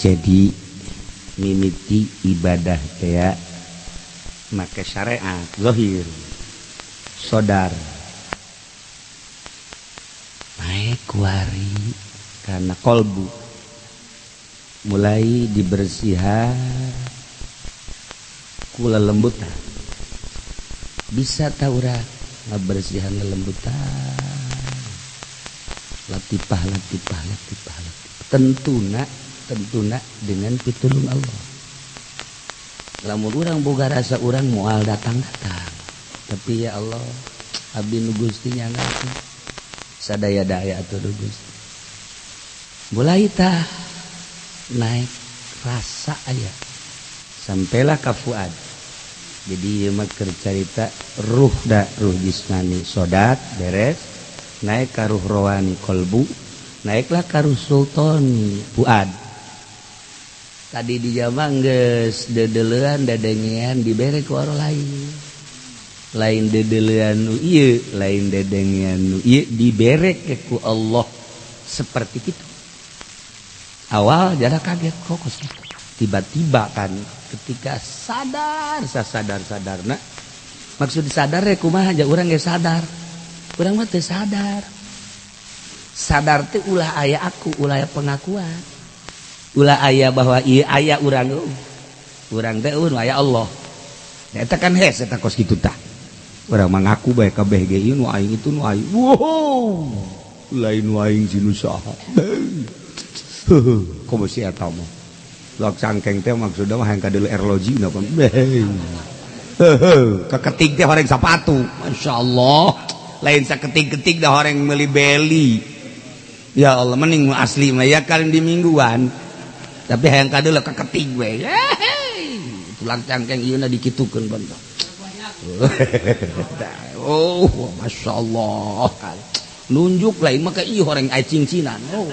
Jadi mimiti ibadah teh make syariat zahir sodar naik kuari karena kolbu mulai dibersihan ku lelembutan. Bisa ta urang ngabersihan lelembutan, latipah latipah latipah latipah, tentuna dengan pitulung Allah. Lamun urang boga rasa urang moal datang-datang, tapi ya Allah abdi nu Gusti nyangakeun sadaya-daya atuh nu Gusti. Mulai tah naik rasa aya sampailah ka fuad. Jadi ieu mah keur carita ruh da ruh jismani sodat beres, naik ka ruh rohani kolbu, naiklah ka ruh sultani fuad. Tadi di jamang geus dedelean dadengean dibere ku orang lain. Lain dedelean nu ieu, lain dedengean nu ieu dibere ke ku Allah seperti itu. Awal jada kaget kok tiba-tiba kan ketika sadar sasadar-sadarna, maksud sadar ya kumaha aja urang ge sadar. Urang mah teu sadar. Sadar teh ulah aya aku, ulah aya pengakuan. Ulah aya bahwa ieu aya urang, urang teh eueuh aya Allah. Eta kan hese eta kos kitu tah. Urang mah ngaku bae kabeh ge ieu nu aing itu nu aing. Wow. Lain nu aing si nu saha. Heuh, komo si eta mah. Lok cangkeng teh maksudna mah hayang kadeuleu erloji na pan. Heuh, keketik teh horeng sapatu. Masyaallah. Lain saketik-ketik dah horeng meuli beli. Ya Allah mending asli mah ya kalian di mingguan. Tapi hayang kadeuleu keketik we. Tulang cangkeng ieu na dikitukeun bentuk. Oh, masyaallah. Nunjuk lain mah ka ieu horeng cincinan. Oh.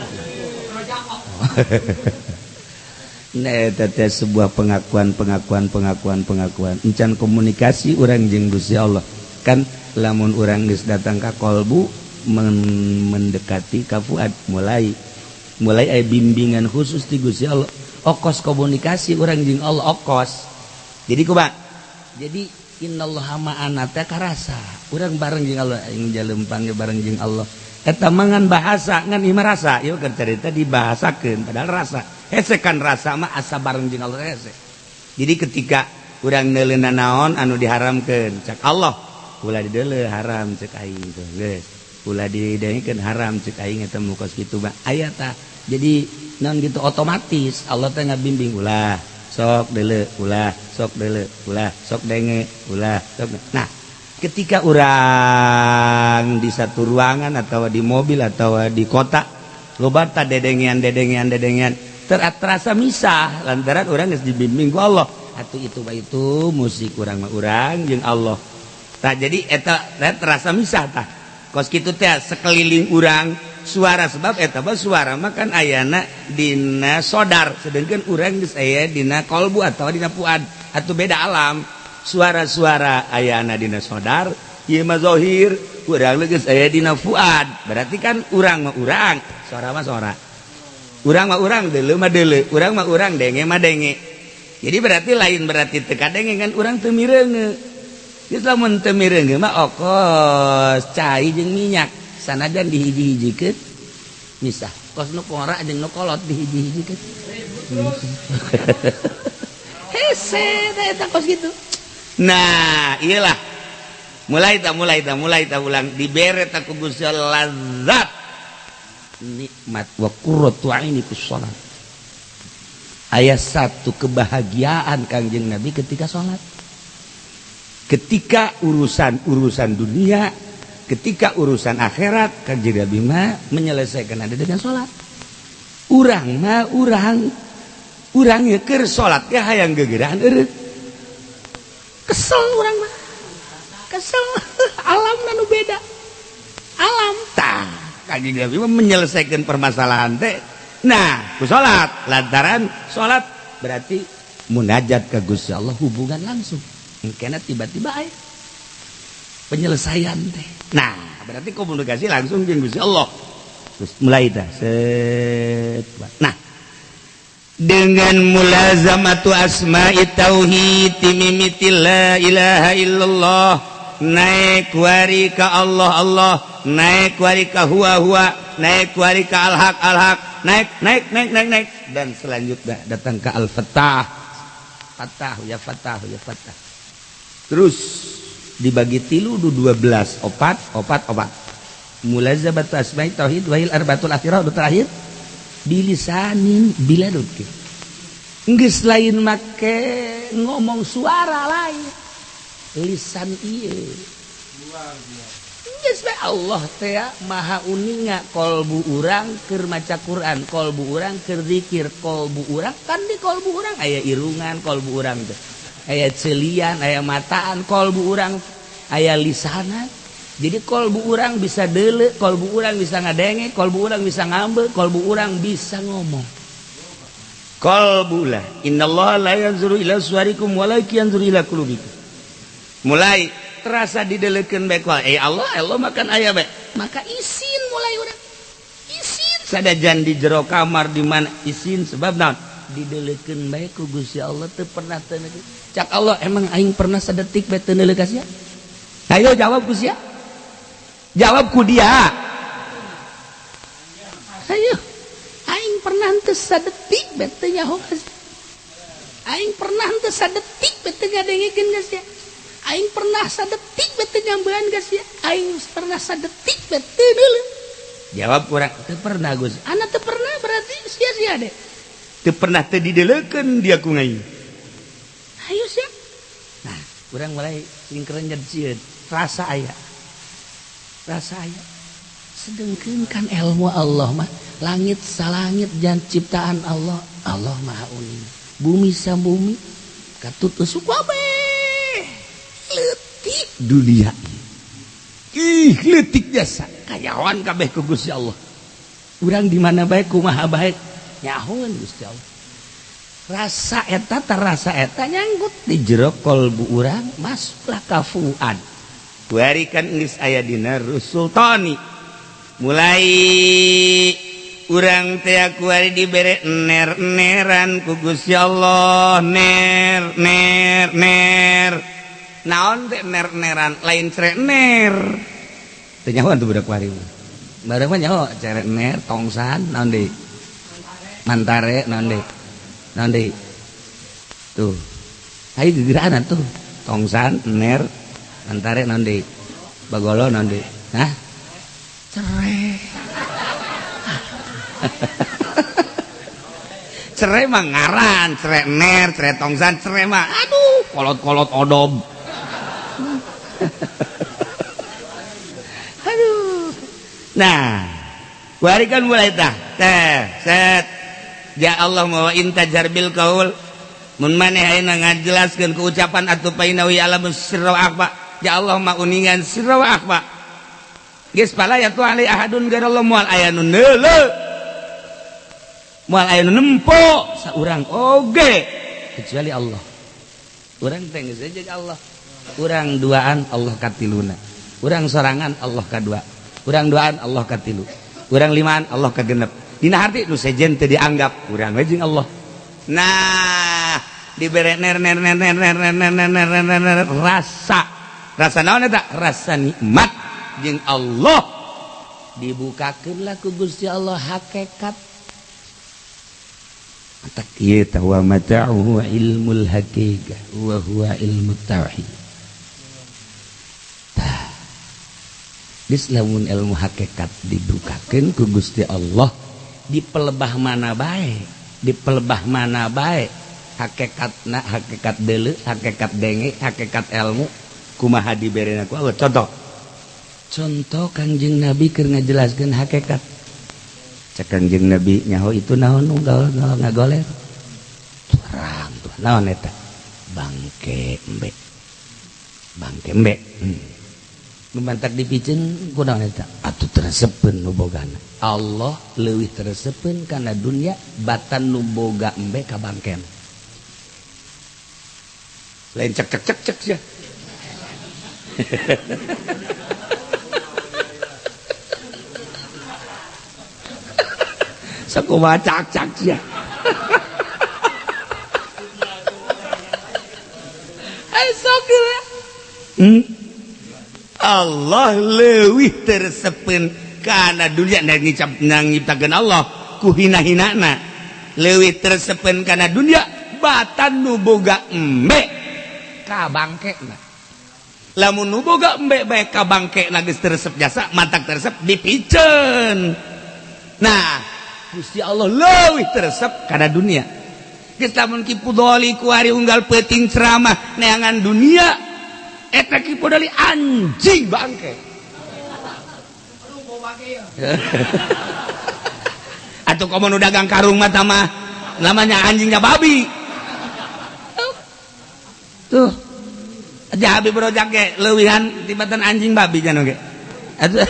Nah, eta teh sebuah pengakuan pengakuan pengakuan pengakuan. Encan komunikasi urang jeung Gusti Allah. Kan lamun urang geus datang ka kolbu mendekati ka fuad, mulai mulai aya bimbingan khusus ti Gusti Allah. Okos komunikasi urang jeung Allah okos. Jadi kumaha? Jadi innallaha ma'ana teh karasa. Urang bareng jeung Allah, aing jalempang ge bareng jeung Allah. Eta mah ngan bahasa ngan ieu mah rasa. Ieu keur carita dibahasakeun padahal rasa. Hese kan rasa mah asa bareng jeung Allah hese. Jadi ketika urang neuleuna naon anu diharamkeun cek Allah, ulah dideuleu haram cek aing teh geus. Ulah didengekeun haram cek aing eta mu kos kitu mah aya tah. Jadi naon gitu otomatis Allah teh ngabimbing ulah sok deuleu ulah sok deuleu ulah sok denge ulah sok. Nah, ketika urang di satu ruangan atau di mobil atau di kota loba tah dedengean dedengean dedengean terasa misah lantaran urang geus dibimbing ku Allah. Atuh itu mah itu musik urang mah urang jeung Allah. Tah jadi eta terasa misah tah. Kos kitu teh sekeliling urang suara sebab eta mah suara mah kan ayana dina sodar sedangkan urang geus aya dina kolbu atau dina fuad atuh beda alam. Suara-suara ayana dina sodar ieu mah zahir urang geus aya dina fuad. Berarti kan urang mah urang, suara mah suara. Urang mah urang, deuleu mah deuleu, urang mah urang, denge mah denge. Jadi berarti lain berarti teu kadenge kan urang teu mireunge. Geus lamun teu mireunge mah okos cai jeung minyak sanajan dihiji-hijikeun misah. Kos nu ngora jeung nu kolot dihiji-hijikeun. Hese eta kos kitu. Nah, iyalah. Mulai ta ulang dibere ta ku Gusti Allah lazat nikmat wa qurratu aini fi shalat. Aya satu kebahagiaan Kangjeng Nabi ketika salat. Ketika urusan-urusan dunia, ketika urusan akhirat, Kangjeng Nabi mah menyelesaikan ada dengan salat. Urang mah urang keur salat ge hayang gegeraan eureut. Kesel urang mah. Kesel alam nu beda. Alam tah Kangjeng Nabi mah menyelesaikan permasalahan teh. Nah, ku salat lantaran salat berarti munajat ke Gusti Allah hubungan langsung. Karena tiba-tiba aya penyelesaian teh. Nah, berarti komunikasi langsung jeung Gusti Allah. Terus mulai dah set. Nah, Dengan mulazamatu asma'i tauhid mimiti la ilaha illallah naik wari ka Allah Allah, naik wari ka huwa huwa, naik wari ka al-haq al-haq, naik naik naik naik naik, dan selanjutnya datang ke al-fatah, fatah ya fatah ya fatah. Terus dibagi tilu du 12 opat opat opat. Mulazamatu asma'i tauhid wahil arbatul akhirah terakhir bilisanin biladut. Geus lain make ngomong suara lain, lisan ieu. Geus bae Allah teh maha uninga kolbu urang keur maca Quran, kolbu urang keur zikir, kolbu urang kan di kolbu urang aya irungan, kolbu urang teh aya celian, aya mataan, kolbu urang aya lisanan. Jadi kolbu urang bisa deuleu, kolbu urang bisa ngadenge, kolbu urang bisa ngambe, kolbu urang bisa ngomong. Kolbu lah innallaha la yanzuru ila suwarikum walakin yanzuru ila qulubikum. Mulai terasa dideleukeun bae ku Allah, Allah makan aya bae. Maka isin mulai urang. Isin sadajan di jero kamar di mana isin sebab naon? Dideleukeun bae ku Gusti Allah teu pernah teu. Cak Allah emang aing pernah sadetik bae teu neuleuh ka sia? Ayo jawab ku sia. Jawab ku dia. Ayo. Aing pernah teu sadetik bae teu nyaho ka sia. Aing pernah teu sadetik bae teu ngadengekeun ka sia. Aing pernah sadetik bae teu nyambean ka sia. Aing pernah sadetik bae teu deuleu. Jawab kurang teu pernah Gus. Ana teu pernah berarti sia-sia deh. Teu pernah teu dideleukeun dia ku aing. Ayo sia. Nah, urang mulai singkerenyet sieun, rasa aya. Rasa aya. Sedengkeun kan ilmu Allah mah langit salangit jan ciptaan Allah, Allah maha uning. Bumi sabumi katut usuk kabeh. Leutik dunia. Ih, leutik jasa. Kayawan kabeh ku Gusti Allah. Urang di mana bae kumaha bae nyahoeun Gusti Allah. Rasa eta terasa eta nyanggut di jero kolbu urang masuklah ka fuad. Kuari kan geus aya dina rusultani. Mulai urang teh kuari dibere ner-neran ku Gusti Allah, ner ner ner. Naon teh ner-neran lain cerek ner. Teu nyahoan tuh budak kuari. Bareng mah nyaho cerek ner tongsan naon deui? Mantare naon deui? Naon deui? Tuh. Hayu gegeraan tuh. Tongsan ner mantare naon deui? Bagolo naon deui? Hah? Cerai. Cerai mah ngaran, cerai ner, cerai tongsan, cerai mah aduh, kolot-kolot odob. Aduh. Nah, kuari kan mulai tah. Teh, set. Ya Allah wa intajar bil qaul. Mun maneh ayeuna ngajelaskeun ku ucapan atuh painawi alamus sirra wa akhfa. Ya Allah ma uningan sirra wa akhfa. Geus pala ya tu ali ahadun gairallah moal aya nu neuleuh. Moal aya nu nempo saurang oge kecuali Allah. Urang teh geus jeung Allah. Urang duaan Allah katiluna. Urang sorangan Allah kadua. Urang duaan Allah katilu. Urang limaan Allah kagenep. Dina harti nu sejen teu dianggap urang we jeung Allah. Nah, dibere ner ner ner ner ner ner ner ner ner rasa. Rasa naon eta? Rasa nikmat jeung Allah. Dibukakeun lah ku Gusti Allah hakikat. Matak ieu tah wa mata'uhu ilmul haqiqah wa huwa ilmu tauhid. Tah. Geus lamun ilmu hakikat dibukakeun ku Gusti Allah di pelebah mana bae, di pelebah mana bae hakikatna, hakikat deuleu, hakikat denge, hakikat ilmu kumaha diberena ku Allah. Contoh. Contoh Kangjeng Nabi keur ngajelaskeun hakikat. Cek Kangjeng Nabi nyaho itu naon nu ngagoler. Terang tuh naon eta? Bangke embe. Bangke embe. Membantak dipiceun ku naon eta? Atuh teresepeun nu bogana. Allah leuwih teresepeun kana dunya batan nu boga embe ka bangken. Lain cek cek cek cek sia. Sakumaha cak cak sia. Allah leuwih tersepen kana dunia na nyiptakeun Allah ku hina-hinana leuwih tersepen kana dunia batan nu boga embe ka bangkena lamun nu boga embe bae ka bangkena geus teresep jasa matak teresep dipiceun. Nah Gusti Allah leuwih teresep kana dunia geus lamun Ki Pudoli kuari unggal peuting ceramah neangan dunia eta Ki Pudoli anjing bangke. Atau komo nu dagang karung mah mah namanya anjingnya babi. Tuh. Aja Habib Rojak ge leuwihan tibatan anjing babi jan oge. Atuh.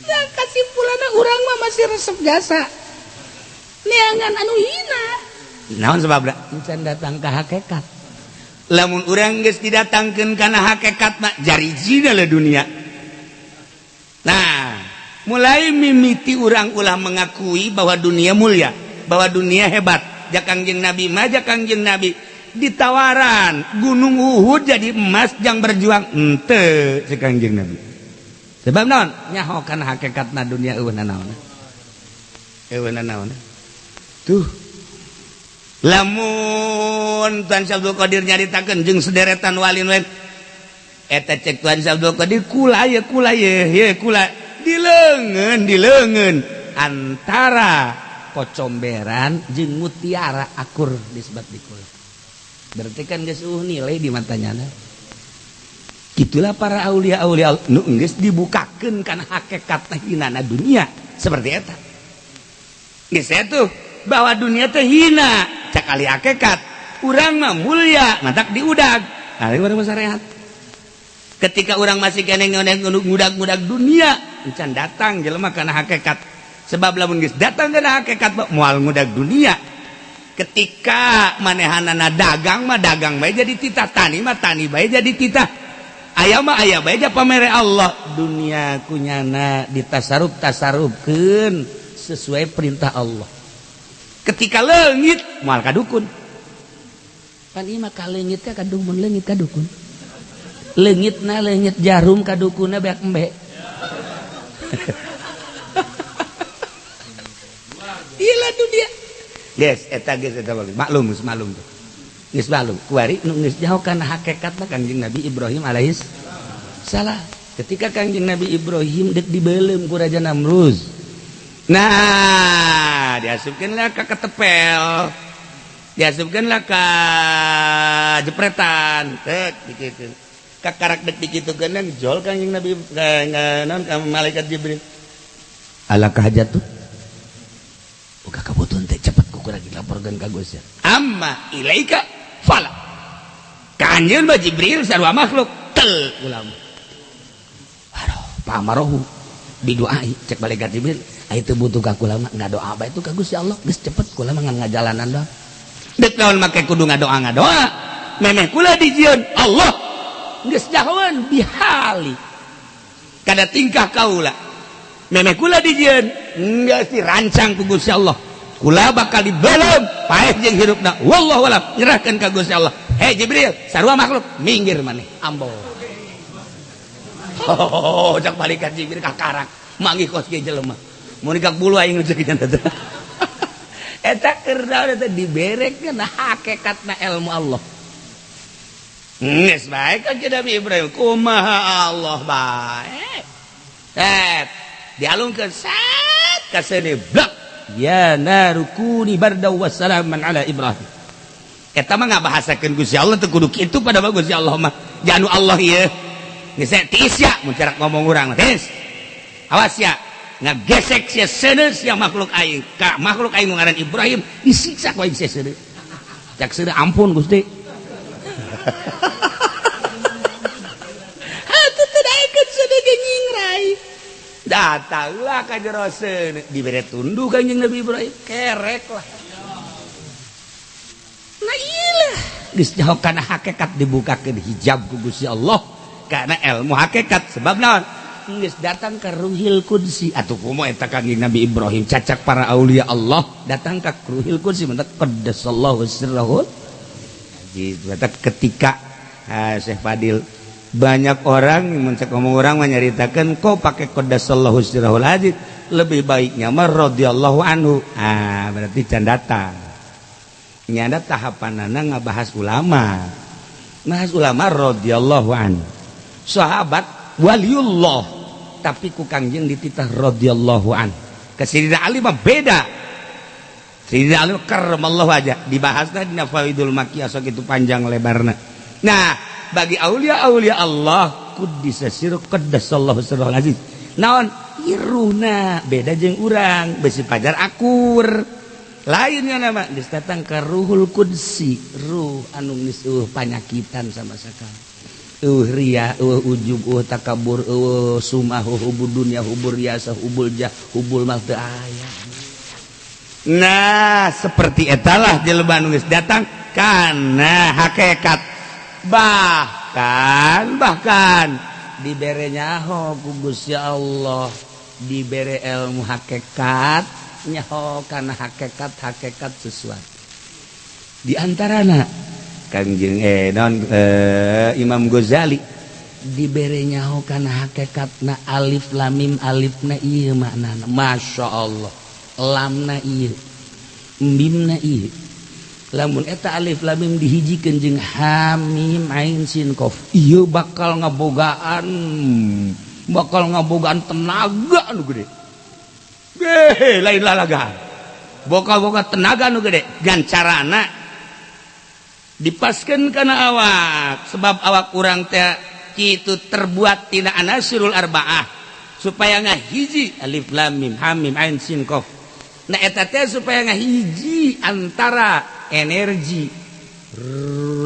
Ya kasimpulanna urang mah masih resep jasa. Neangan anu hina. Naon sebabna? Encan datang ka hakikat. Lamun urang geus didatangkeun kana hakikat mah jarijina le dunia. Nah, mulai mimiti urang ulah mengakui bahwa dunia mulia, bahwa dunia hebat. Ja Kangjeng Nabi mah ja Kangjeng Nabi ditawaran Gunung Uhud jadi emas jang berjuang henteu si Kangjeng Nabi. Sebab naon? Nyaho kana hakikatna dunia eueuh nanaon. Eueuh nanaon. Tuh. Lamun Tuan Syekh Abdul Qadir nyaritakeun jeung sederetan wali lain eta cek Tuan Syekh Abdul Qadir kula ye kula ye ye kula dileungeun dileungeun antara kocomberan jeung mutiara akur disebut di kula. Berarti kan geus eueuh nilai di matanya. Kitulah para aulia-aulia nu geus dibukakeun kana hakikatna hinana dunia seperti eta. Geus tuh bahwa dunia teh hina cak kali hakikat urang mah mulia matak diudag. Ari urang mah sarehat. Ketika urang masih keneh ngudag-ngudag dunia encan datang jelema kana hakikat. Sebab lamun geus datang kana hakikat moal ngudag dunia. Ketika manehanana dagang mah dagang bae jadi titah, tani mah tani bae jadi titah, aya mah aya bae ja pamere Allah. Dunia kunyana ditasaruf-tasarufkeun sesuai perintah Allah. Ketika leungit moal ka dukun. Pan ieu mah ka leungit ka dukun, leungit ka dukun. Leungitna leungit jarum ka dukunna beak embe. Iyalah dunia. Geus eta geus eta maklum geus maklum tuh. Geus maklum kuari nu geus jauh kana hakikatna Kangjeng Nabi Ibrahim alaihi salam. Ketika Kangjeng Nabi Ibrahim deuk dibeuleum ku Raja Namruz. Nah, diasupkeunlah ka ketepel. Diasupkeunlah ka jepretan, tek dikitukeun. Ka karak dek dikitukeun jol Kangjeng Nabi naon ka malaikat Jibril. Ala kahajat tuh. Buka kebutuhan teh cepet ku kurang dilaporkeun ka Gusti. Amma ilaika fala. Ka anjeun mah Jibril sarua makhluk tel ulama. Aduh, pamarohu didoai cek malaikat Jibril. Ai teu butuh ka kula mah ngadoa bae itu ka Gusti Allah geus cepet kula mah ngan ngajalanan doang. Dek naon make kudu ngadoa-ngadoa. Memeh kula dijieun Allah geus jahoeun bihali. Kada tingkah kaula. Memeh kula dijieun geus dirancang ku Gusti Allah. Kula bakal dibelem paeh jeung hirupna. Wallahu alam nyerahkeun ka Gusti Allah. Hei Jibril, sarua makhluk minggir maneh. Ambo. Oh, cak malaikat Jibril kakarak manggih kos ge jelema. Mun dikak bulu aing nu ceuk teh. Eta keur naon eta diberekeun hakikatna ilmu Allah. Geus bae ka Nabi Ibrahim kumaha Allah bae. Dialungkeun sat ka seuneu blak. Ya narukuni bardaw wassalaman ala Ibrahim. Eta mah ngabahasakeun Gusti Allah teu kudu kitu pada mah Gusti Allah mah. Janu Allah ieu. Geus tiis ya mun cara ngomong urang mah tiis. Awas ya. Ngagesek sia seuneu sia makhluk aing. Ka makhluk aing ngaran Ibrahim disiksa ku aing sia seuneu. Cak seuneu ampun Gusti. Hatuh teu daekeun seuneu ge nyingrai. Datanglah ka jero seuneu dibere tunduh Kangjeng Nabi Ibrahim kerek lah. Nah iyalah geus jauh kana hakikat dibukakeun hijab ku Gusti Allah karena ilmu hakikat sebab naon geus datang ka Ruhil Qudsi atuh kumaha eta Kangjeng Nabi Ibrahim cacak para aulia Allah datang ka Ruhil Qudsi mentak qaddasallahu sirrahu Gitu. Ketika Syekh Fadil, banyak orang mencek ngomong, orang menyeritakan kok pakai qaddasallahu sirrahul aziz, lebih baiknya mah radhiyallahu anhu. Ah, berarti can datang nyanda tahapanana ngabahas ulama, bahas ulama radhiyallahu anhu, sahabat waliullah, tapi ku Kangjeng dititah radhiyallahu anhu. Ke Sayyidina Ali mah beda. Sayyidina Ali karramallahu aja dibahasna dina Fawaidul Makkiyah, sok itu panjang lebarna. Nah, bagi aulia aulia Allah quddisa sirruh, qaddasallahu sirrahul aziz, naon iruna beda jeung urang besi pajar akur lainnya. Nama geus datang ke ruhul qudsi, ruh anu geus eueuh panyakitan sama sekali, eueuh ria, eueuh ujub, eueuh takabur, eueuh sumah, hubbud dunya, hubbur riasah, hubbul jah, hubbul mal, teu aya. Nah, seperti etalah jelema nu geus datang kana hakikat, bahkan bahkan dibere nyaho ku Gusti Allah, dibere ilmu hakikat, nyaho kana hakikat hakikat sesuatu. Di antarana Kangjeng non Imam Ghazali dibere nyaho kana hakikatna alif lam mim, alifna ieu maknana, Masya Allah, lamna ieu, mimna ieu. Lamun eta alif lam mim dihijikeun jeung ha mim ain sin qaf, ieu bakal ngabogaan tenaga anu gede. Ge lain lalagaan, bakal boga tenaga anu gede. Dan carana dipaskeun kana awak, sebab awak urang teh kitu terbuat tina anasirul arbaah, supaya ngahiji alif lam mim ha mim ain sin qaf. Nah, eta teh supaya ngahiji antara energi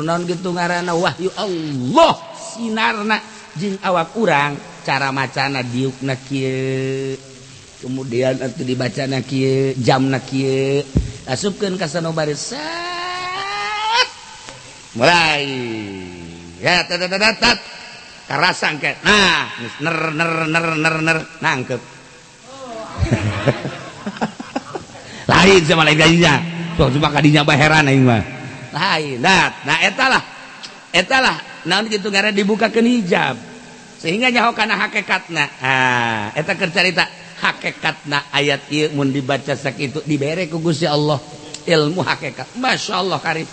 non gitu ngaranna wahyu Allah sinarna jeung awak urang. Cara macana diukna kieu, kemudian atuh dibacana kieu, jamna kieu, asupkeun ka sanobari, set, mulai ya tat tat tat karasa engke. Nah, ner ner ner ner ner nangkep lain sama lain gajinya. Sok cuma kadinya bae, heran aing mah lain. Nah, etalah etalah naon kitu ngaran dibukakeun hijab sehingga nyaho kana hakikatna. Ah, eta keur carita hakikatna ayat ieu. Mun dibaca sakitu, dibere ku Gusti Allah ilmu hakikat, Masya Allah, karib.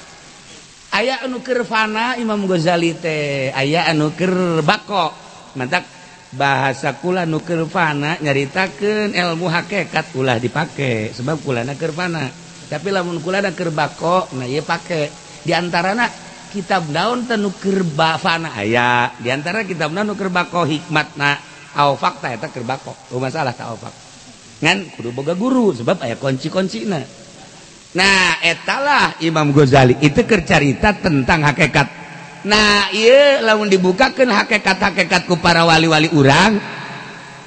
Aya anu keur fana, Imam Ghazali teh, aya anu keur bako. Mantak bahasa kula nu keur fana nyaritakeun ilmu hakikat ulah dipake, sebab kulana keur fana. Tapi lamun kulana keur bako, nah ieu pake. Di antarana kitab daun teh nu keur fana, aya di antara kitab nu keur bako, hikmatna aw fakta, eta keur bako. Oh, masalah ka aufak ngan kudu boga guru, sebab aya kunci-kuncina. Nah, etalah Imam Ghazali itu keur carita tentang hakikat. Nah, iya, lamun dibukakan hakikat-hakikat ku para wali-wali urang,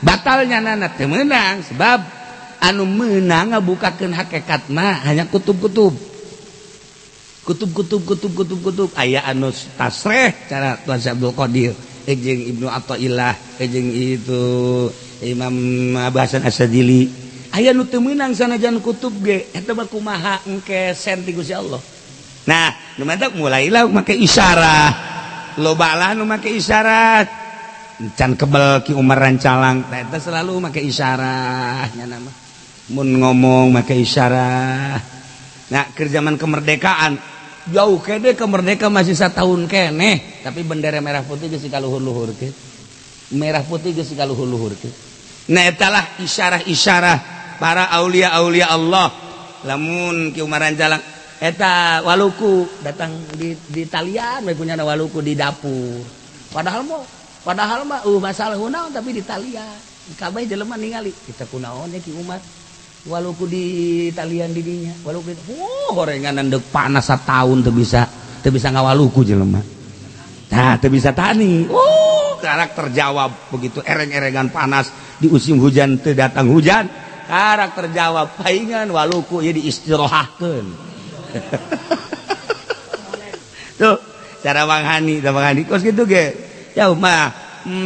batalnya nana teu meunang, sebab anu meunang ngabukakeun hakikat mah hanya kutub-kutub, kutub-kutub, kutub-kutub, kutub. Aya anu tasreh cara Tuan Syekh Abdul Qadir jeung Ibnu Athaillah jeung itu Imam Abu Hasan Asy-Syadzili. Aya nu teu meunang sanajan kutub ge. Eta mah kumaha engke sen ti Gusti Allah. Nah, nu mantak mulailah make isyarah, loba lah nu make isyarat, can kebel Ki Umar Rancalang. Nah, eta selalu make isyarah nya nama mun ngomong make isyarah. Nah, keur zaman kemerdekaan jauh kene, kemerdeka masih setahun kene, tapi bendera merah putih geus kaluhur-luhur ke, merah putih geus kaluhur-luhur ke. Nah, etalah isyarah-isyarah para aulia-aulia Allah. Lamun Ki Umar Rancalang eta waluku datang di talian we, punya waluku di dapur, padahal mah masalah kunaon, tapi di talian kabeh jelema ningali kita, kunaon ya Ki Umar waluku di talian di dinya waluku. Oh, gorengan deuk panas satahun teu bisa ngawaluku jelema. Nah, teu bisa tani. Oh, karakter jawab begitu ereng-erengan panas di musim hujan teu datang hujan, karakter jawab paingan waluku ya diistirahatkeun. Tuh cara Bang Hani, Bang Hani kos gitu ge jauh mah.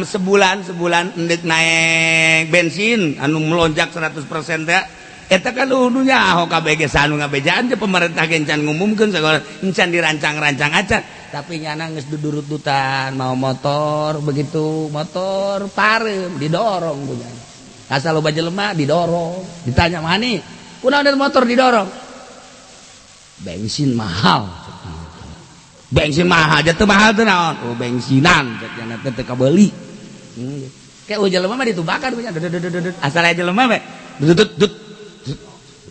Sebulan sebulan endek naik bensin anu melonjak 100% teh. Eta kan nu nyaho kabeh ge sanu ngabejaan teh pemerintah ge encan ngumumkeun segala encan dirancang-rancang acan. Tapi nyana geus dudurut-dutan mau motor begitu motor parem didorong punya. Asal loba jelema didorong, ditanya mani, kunaon motor didorong? Bensin mahal. Bensin mahal aja teu mahal teu naon? Oh bensinan cek nyana teh teu kabeuli. Kayak jelema mah ditumbakan punya. Asal aya jelema we dudut dut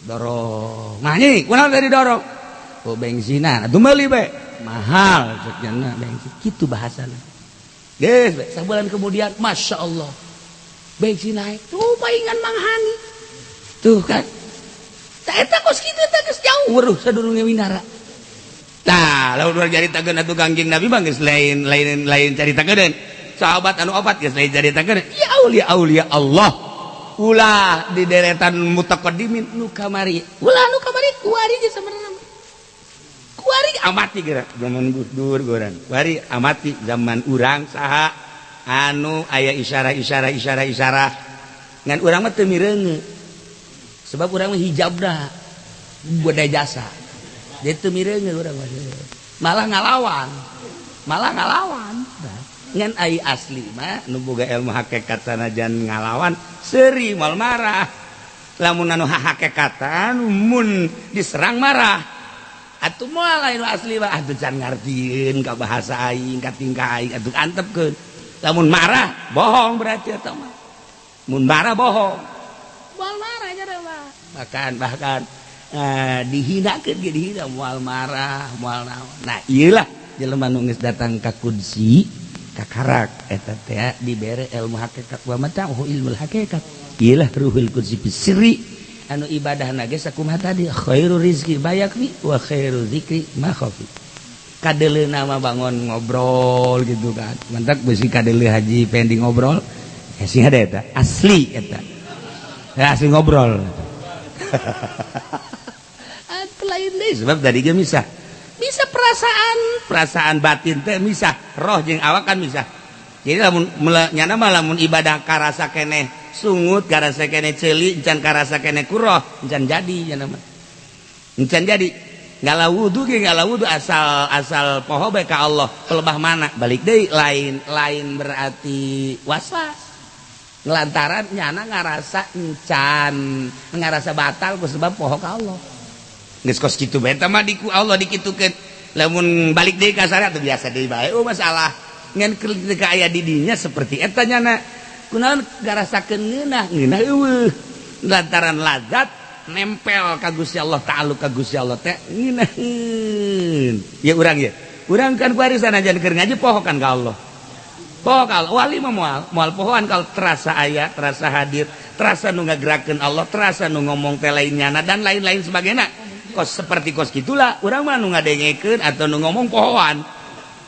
dorong. Mani, kunaon teh didorong? Oh bensinan, atuh meuli bae. Mahal cek nyana bensin. Kitu bahasana. Geus bae sabulan kemudian Masya Allah. Bensin naik. Tuh paingan Mang Hani. Tuh kan. Tah eta kos kitu teh geus jauh weruh sadurunge winara. Tah, lamun urang caritakeun atuh Kangjeng Nabi mah geus lain lain lain caritakeun. Sahabat anu opat geus lain caritakeun. Ya aulia aulia Allah. Ulah di deretan mutaqaddimin nu kamari. Ulah nu kamari kuari ge sabenerna. Kuari amati geura zaman Gus Dur gorang. Kuari amati zaman urang saha anu aya isyarah-isyarah isyarah-isyarah. Ngan urang mah teu mireunge. Sebab urang mah hijabna boda jasa. Jadi teu mireunge urang mah. Malah ngalawan. Malah ngalawan. Ngan ai asli mah nu boga ilmu hakikat sanajan ngalawan seuri moal marah. Lamun anu hakikatan mun diserang marah. Atuh moal lain asli mah atuh can ngartieun ka bahasa aing ka tingkah aing atuh antepkeun. Lamun marah bohong berarti eta mah. Mun marah bohong. Moal marah nya mah. Bahkan bahkan dihinakeun ge dihina moal marah, moal naon. Nah, ieu lah jelema nu geus datang ka kudsi kakarak eta teh dibere ilmu hakikat wa mata'uhu ilmul hakikat. Ieu lah ruhul qudsi sirri anu ibadahna ge sakumaha tadi khairu rizki bayakfi wa khairu zikri ma khafi. Kadeleuna mah bangun ngobrol gitu kan. Mantak beusi kadeuleu Haji Pendi ngobrol, ya sing ada eta, asli eta. Ya asli ngobrol. Atuh lain deui sebab tadi ge misah. Bisa perasaan, perasaan batin teh misah, roh jeung awak kan misah. Jadi lamun nyana mah lamun ibadah karasa keneh sungut, karasa keneh ceuli, encan karasa keneh kuroh, encan jadi nyana mah. Encan jadi. Ngala wudu ge ngala wudu asal asal poho bae ka Allah, pelebah mana balik deui lain lain berarti waswas. Ngelantaran nyana ngarasa encan, ngarasa batal ku sebab poho ka Allah. Geus kos kitu bae eta mah diku Allah dikitukeun. Lamun balik deui ka syariat teu biasa deui bae oh masalah. Ngan ketika aya di dinya seperti eta nyana. Kunaon ngarasakeun ngeunah, ngeunah eueuh. Lantaran lazat nempel ka Gusti Allah, ta'alluq ka Gusti Allah teh ngeunaheun. Ya urang ya. Urang kan kuari sanajan keur ngaji poho kan ka Allah. Poho ka Allah, wali mah moal, moal pohoan kalau terasa aya, terasa hadir, terasa nu ngagerakeun Allah, terasa nu ngomong teh lain nyana dan lain-lain sebagainya. Kos seperti kos gitulah, urang mah nu ngadengekeun atau nu ngomong pohoan.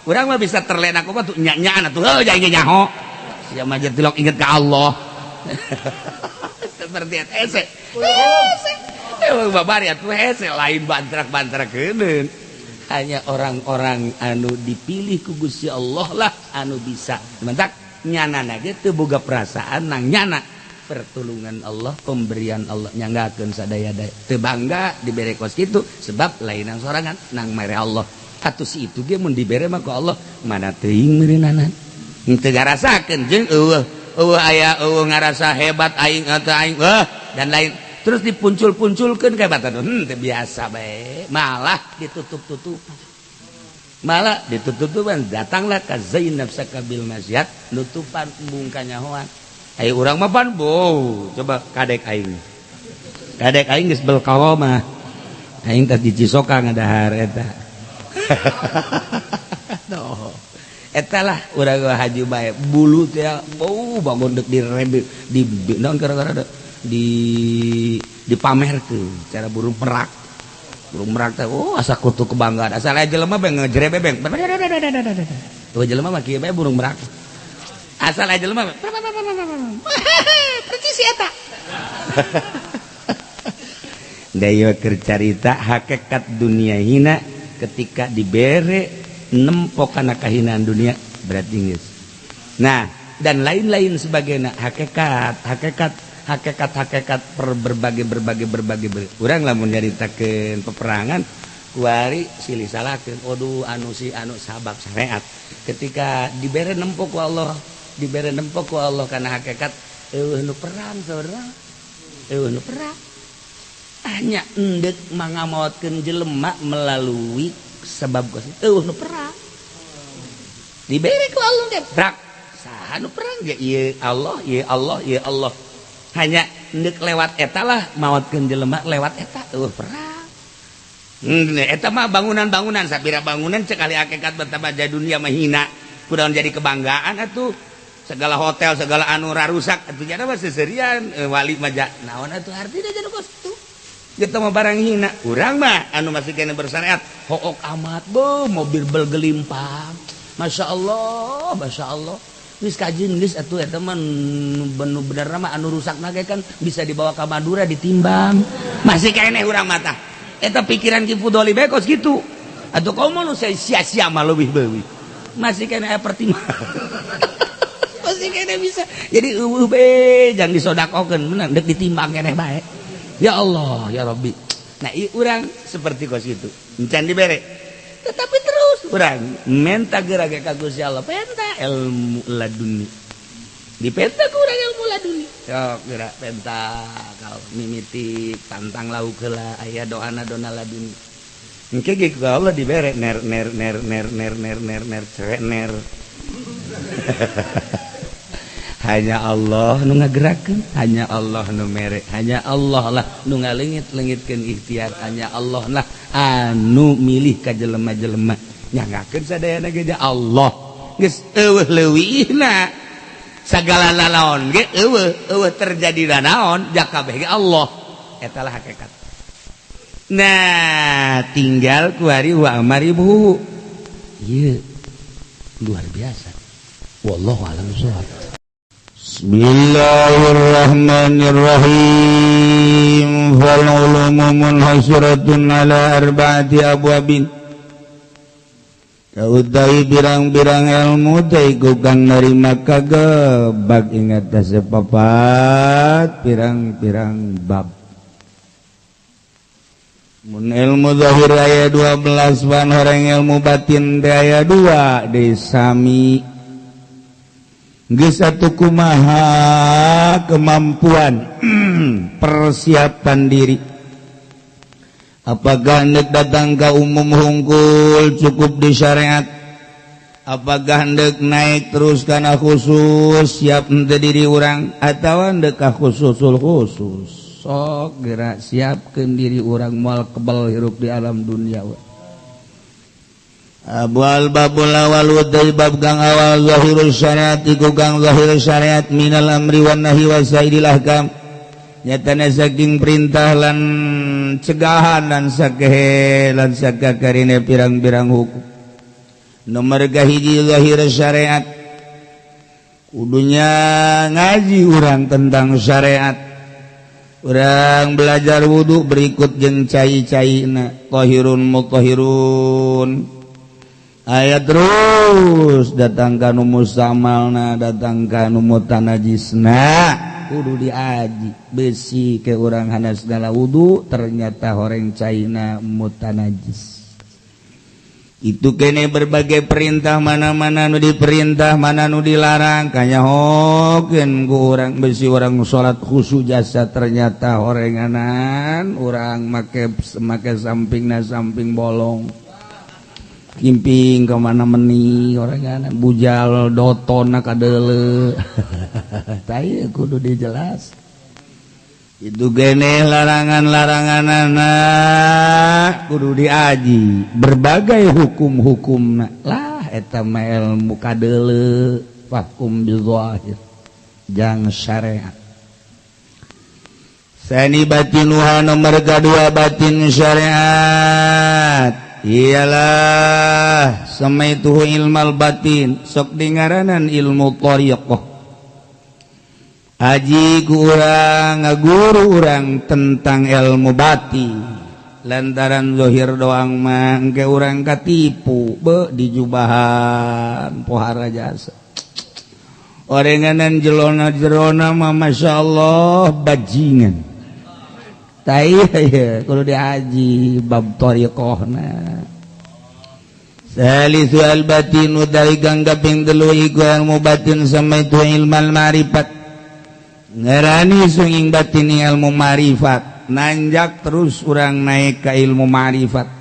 Urang mah bisa terlena kok tuh nya-nyaan atuh heuh jadi nyaho. Sia mah tilok inget ka Allah. Seperti eta hese. Hese. Emang babari atuh hese lain bantrak-bantrakeun. Hanya orang-orang anu dipilih ku Gusti Allah lah anu bisa. Mentak nyana ge teu boga perasaan nang nyana pertolongan Allah, pemberian Allah nyanggakeun sadaya-daya. Teu bangga dibere kos kitu sebab lain nang sorangan nang mere Allah. Atuh si itu ge mun dibere mah ku Allah mana teuing meureunana. Teu ngarasakeun jeung eueuh eueuh aya eueuh ngarasa hebat aing atau aing eueuh dan lain. Terus dipuncul-punculkeun kehebatan teu biasa bae, malah ditutup-tutupan. Malah ditutup-tutupan datanglah ka Zainab sakabil masyad nutupan embung kanyahoan. Ayo urang mah pan bo, coba kadek aing. Kadek aing geus belkawamah. Aing tas di Cisoka ngadahar eta. No. Eta lah urang haji bae bulu teh bau bangun deuk direbe di naon gara-gara di dipamerkeun cara burung merak. Burung merak teh oh asa kutu kebanggaan. Asal aya jelema bae ngejere bebeng. Tuh jelema mah kieu bae burung merak. Asal aya jelema percis si eta. Dayo keur carita hakikat dunia hina ketika dibere nempo kana kahinaan dunia berarti geus. Nah, dan lain-lain sebagainya hakikat hakikat Hakikat-hakikat per berbagai berbagai berbagai urang lamun nyaritakeun peperangan kuari silih salahkeun. Aduh, anu si anu sabab syariat ketika dibere nempo ku Allah, dibere nempo ku Allah karena hakikat, eueuh nu perang saudara, eueuh nu perang, hanya endek mangamaotkeun jelema melalui sebab kos. Eueuh nu perang, dibere ku Allah ge prak saha nu perang ge. Ieu Allah, ieu Allah, ieu Allah, hanya endek lewat eta lah, maotkeun jelema lewat eta. Eueuh perang. Eta mah bangunan-bangunan, sapira bangunan sekali hakikat betapa dunia mahina kurang jadi kebanggaan atuh. Segala hotel, segala anu rusak atuh jadi mah seserian wali mah naon atuh artinya jadi kos tuh. Kita mah barang hina, urang mah anu masih kena bersyariat hook amat bo mobil belgelimpang. Masya Allah, Masya Allah. Geus kajin geus atuh, eta mah nu bener mah anu rusak ge kan bisa dibawa ke Madura, ditimbang. Masih keneh urang mata eta pikiran Ki Fudoli bae kos gitu atau kau mau saya sia-sia mah leuwih beuwih. Masih keneh pertimbangan, masih keneh bisa jadi eueuh be jangan disodakokeun, menang dek ditimbang keneh bae. Ya Allah, ya Rabbi. Nah, urang seperti kos itu encan dibere, tetapi terus urang menta geura ka Gusti Allah, penta ilmu laduni, dipenta ku urang ilmu laduni. Sok geura penta, kalau mimiti pantang lauk heula, aya doana dona laduni. Engke ge ku Allah dibere ner ner ner ner ner ner ner ner cere ner. Hanya Allah nu ngagerakeun, hanya Allah nu mere, hanya Allah lah nu ngaleungit-leungitkeun ikhtiar, hanya Allah lah anu milih ka jelema-jelema, nyangakeun sadayana ge Allah. Geus eueuh leuwihna, segala nanaon ge eueuh, eueuh terjadi nanaon jakabeh ge Allah. Eta lah hakikat. Nah, tinggal kuari wa amaribu. Ieu luar biasa. Wallahu a'lam bishawab. Bismillahirrahmanirrahim. Fal ulumu munhasiratun ala arba'ati abwabin. Kautai pirang-pirang ilmu teh iku kang narima kagebag ing atase papat pirang-pirang bab. Mun ilmu zahir aya 12, wan horeng ilmu batin teh aya 2 desami. Geus atuh kumaha kemampuan persiapan diri. Apakah hendak datang ke umum hungkul cukup di syariat? Apakah hendak naik terus karena khusus, siap henteu diri urang atau hendak ka khususul khusus? Sok gerak siapkeun diri urang, moal kebal hirup di alam dunia we. Abwal babul awal wadai bab kang awal zahirul syariat iku kang zahir syariat minal amri wan nahi wa sairil ahkam, nyatana saking perintah lan cegahan dan sakehe lan sakakarine pirang-pirang hukum. Nomor kahiji zahir syariat, kudunya ngaji urang tentang syariat. Urang belajar wudu berikut jeung cai-caina, tahirun mutahhirun. Ayat terus datang ka nu mustamalna, datang ka nu mutanajisna, kudu diaji. Besi ke urang hanas segala wudu ternyata horeng caina mutanajis. Itu kene berbagai perintah, mana-mana nu diperintah, mana nu dilarang, kanyahokeun ku urang. Besi urang salat khusyuk jasa ternyata horenganan urang make make sampingna samping bolong, kimping kemana meni orenganan bujal dotona kadeule tai. Kudu dijelas itu gene larangan-larangan anak kudu diaji, berbagai hukum-hukum lah. Eta mah ilmu kadeule, fahkum bizahir jang syariat. Sani batinuha, nomor kedua batin syariat ialah samaituhu ilmal batin, sok dingaranan ilmu tariqah. Aji ku urang, ngaguru urang tentang ilmu batin, lantaran zahir doang mah engke urang katipu be dijubahan pohara jasa. Orenganan jelona jerona mah Masya Allah bajingan. Tai ya kudu dihaji bab thariqahna. Salisu al batinu dari kang kaping telu iku ilmu batin sama itu ilmal ma'rifat. Ngarani sunging batin ilmu ma'rifat. Nanjak terus urang naik ke ilmu ma'rifat.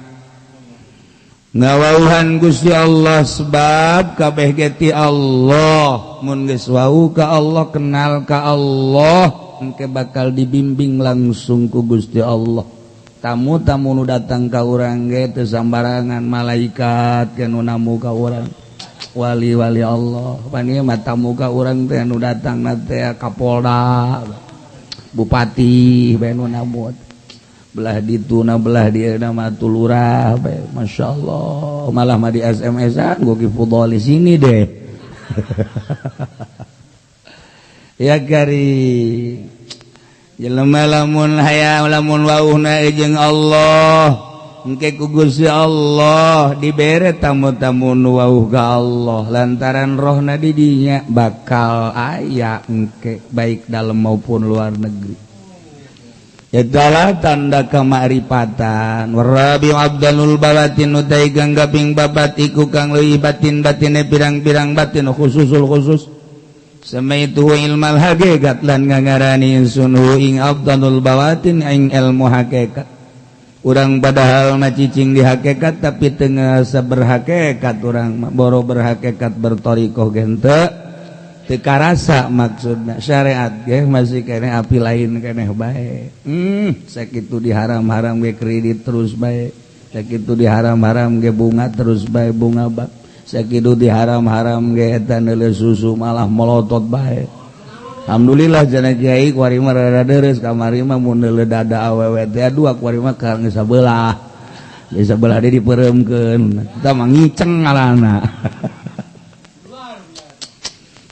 Ngawauhan Gusti Allah sebab kabeh ge ti Allah. Mun geus wau ka Allah, kenal ka Allah, engke bakal dibimbing langsung ku Gusti Allah. Tamu-tamu nu datang ka urang ge teu sambarangan, malaikat ge nu namu ka urang, wali-wali Allah. Pan ieu mah tamu ka urang teh nu datang na teh Kapolda, bupati bae nu namu. Belah dituna belah dia nama tulurah bae, Masya Allah. Malah mah di SMS-an gua ki fudholi sini deh. Ya kari jelema lamun hayang lamun wauhna jeung Allah engke ku Gusti Allah dibere tamu-tamu nu wauh ka Allah lantaran rohna di dinya bakal aya engke baik dalam maupun luar negeri. Adalah tanda kemakrifatan. Warabi abdalul bawatin utai kang kaping babat iku kang leuwih batin batine pirang-pirang batin khususul khusus. Samaitu ilmal hakikat lan ngangarani sunhu ing abdalul bawatin ing ilmu hakikat. Urang padahal mah cicing di hakikat tapi teu ngasa berhakikat, urang mah boro berhakikat berthariqah ge henteu teu karasa maksudna syariat ge masih keneh api lain keneh bae. Sakitu diharam-haram ge kredit terus bae. Sakitu diharam-haram ge bunga terus bae bunga bak. Sakitu diharam-haram ge eta neuleuh susu malah molotot bae. Alhamdulillah cenah kiai kuari mah rada deres kamari mah mun neuleuh dada awewe teh dua kuari mah ka geus sabelah. Geus sabelah deui dipereumkeun. Eta mah ngiceng ngalana.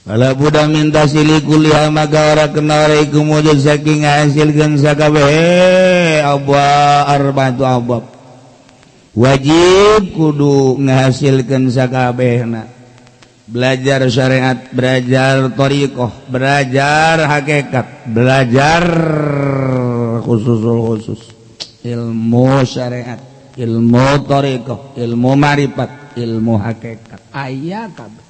Wala buddha min tasili kuliah maka ora kena ora iku mujud saking ngahasilkeun sakabeh abwa arba'atu abwab. Wajib kudu ngahasilkeun sakabehna. Belajar syariat, belajar thariqah, belajar hakikat, belajar khususul khusus. Ilmu syariat, ilmu thariqah, ilmu ma'rifat, ilmu hakikat. Aya kabeh.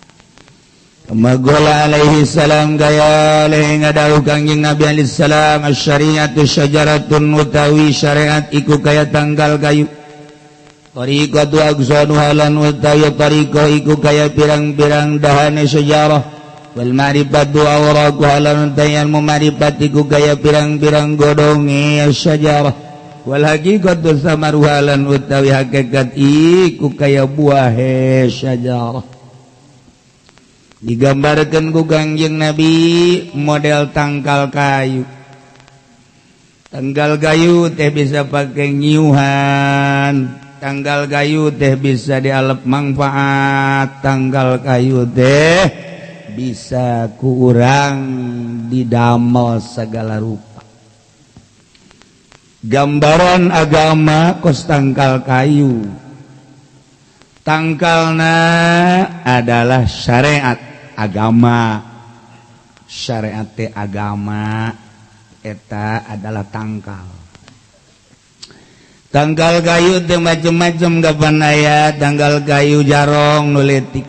Magola alaihi salam gaya alaihi ngadau kangjeng Nabi alaihi salam asyariatu syajaratun utawi syariat iku kaya tanggal kayu. Tariqatu aqsanuha lan utawi tariqah iku kaya pirang-pirang dahane sejarah. Wal ma'rifatu awraquha lan utawi ilmu ma'rifat iku kaya pirang-pirang godonge sejarah. Wal haqiqatu samaruha lan utawi hakikat iku kaya buahe sejarah. Digambarkan ku Kangjeng Nabi model tangkal kayu. Tangkal kayu teh bisa pakai nyiuhan, tangkal kayu teh bisa dialep manfaat, tangkal kayu teh bisa ku urang didamel segala rupa. Gambaran agama kos tangkal kayu. Tangkalna adalah syariat agama. Syariat teh agama eta adalah tangkal. Tangkal kayu teh macem-macem kapan aya, tangkal kayu jarong nu leutik.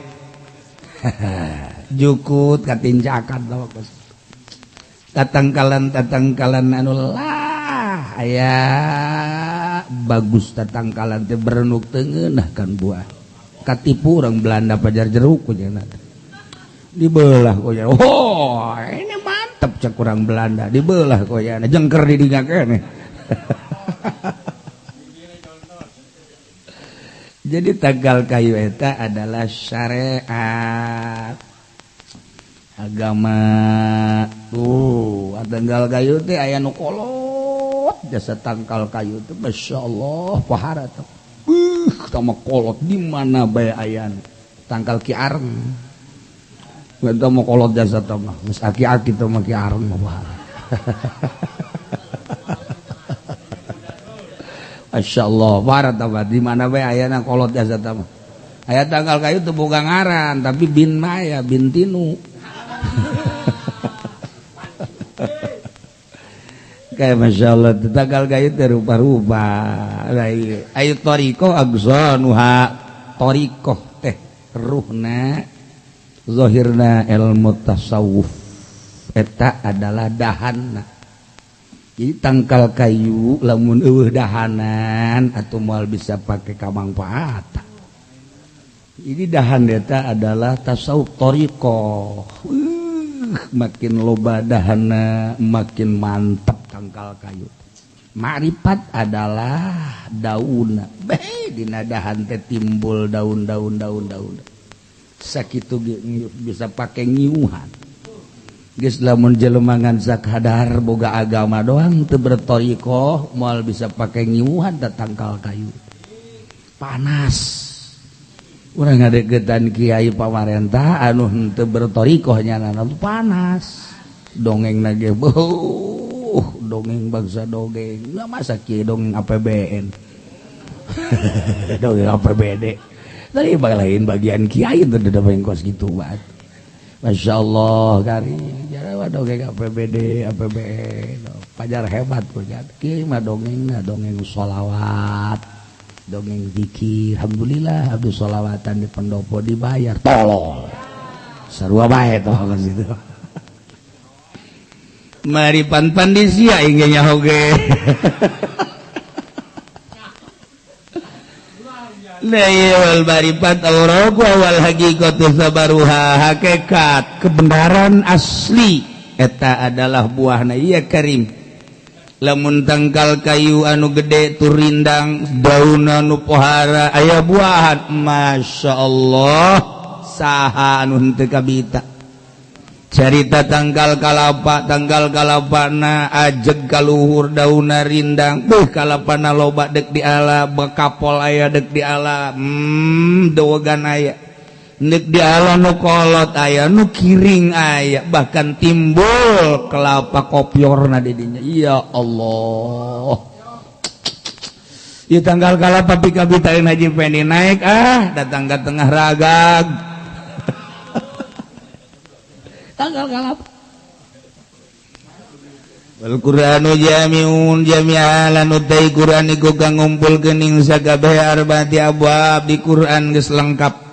Jukut katincakan tah kos. Tatangkalan-tatangkalan anu lah aya bagus tatangkalan teh berenuk teu ngeunah kan buah. Katipu orang Belanda pajar jeruk kunyana. Dibelah koyana. Oh, ini mantep cek orang Belanda. Dibelah koyana jengker di dinya keneh. Jadi tanggal kayu eta adalah syariat agama. Tuh, tanggal kayu teh aya nu kolot jasa tangkal kayu teh masyaallah pahara teh. Tama kolot di mana bae ayan tangkal ki areng. Eta mah kolot jasa teh mah geus aki-aki teh mah ki areng mah pahara. Masyaallah pahara teh mah di mana bae ayana kolot jasa teh mah. Aya tangkal kayu teu boga ngaran tapi bin mah aya bin tinu. Kayak Masya Allah tangkal kayu teh rupa-rupa. Ayo thariqah agzanuha, thariqah teh ruhna zahirna ilmu tasawuf eta adalah dahanna. Jadi tangkal kayu lamun eueuh dahanan atau moal bisa pakai kamangfaatan. Ini dahan eta adalah tasawuf thariqah. Makin loba dahana makin mantap tangkal kayu. Ma'rifat adalah daun. Beh dina dahan teh timbul daun-daun daun-daun. Sakitu bisa pake ngiuhan. Geus lamun jelema ngan sakadar boga agama doang teu berthariqah moal bisa pake ngiuhan da tangkal kayu. Panas. Urang ngadeukeutan kiai pamarentah anu henteu berthariqah nyana panas. Dongengna ge beuh, dongeng bangsa dongeng. Lah masa kiai dongeng APBN. Dongeng APBD. Tadi lain bagian kiai teu da kos kitu banget. Masya Allah kari jarang dongeng APBD, APBN. Pajar hebat punya. Kiai mah dongengna dongeng sholawat, dongeng zikir. Alhamdulillah abdi sholawatan di pendopo dibayar. Tolol. Sarua bae toh kan situ. Mari pan-pan di sia aing ge nyaho ge. Wal marifat awraqu wal haqiqatu sabaruha, hakikat kebenaran asli eta adalah buahna ieu karim. Lamun tangkal kayu anu gede turindang daun anu pohara aya buahan, Masya Allah saha anu henteu kabita. Carita tangkal kalapa, tangkal kalapana ajeg kaluhur dauna rindang, beuh kalapana loba dek diala, bekapol aya dek diala, dowogan aya. Dek diala nu kolot aya, nu kiring aya, bahkan timbul kelapa kopyorna di dinya. Ya Allah. Ieu tangkal kalapa pikabitaeun Haji Pendi naik ah, datang ke tengah ragag. Tanggal kalapa. Wal Qur'anu jami'un jami'alan utai Qur'an iku kang ngumpulkeun ing sakabeh arbaati abwab di Qur'an geus lengkap.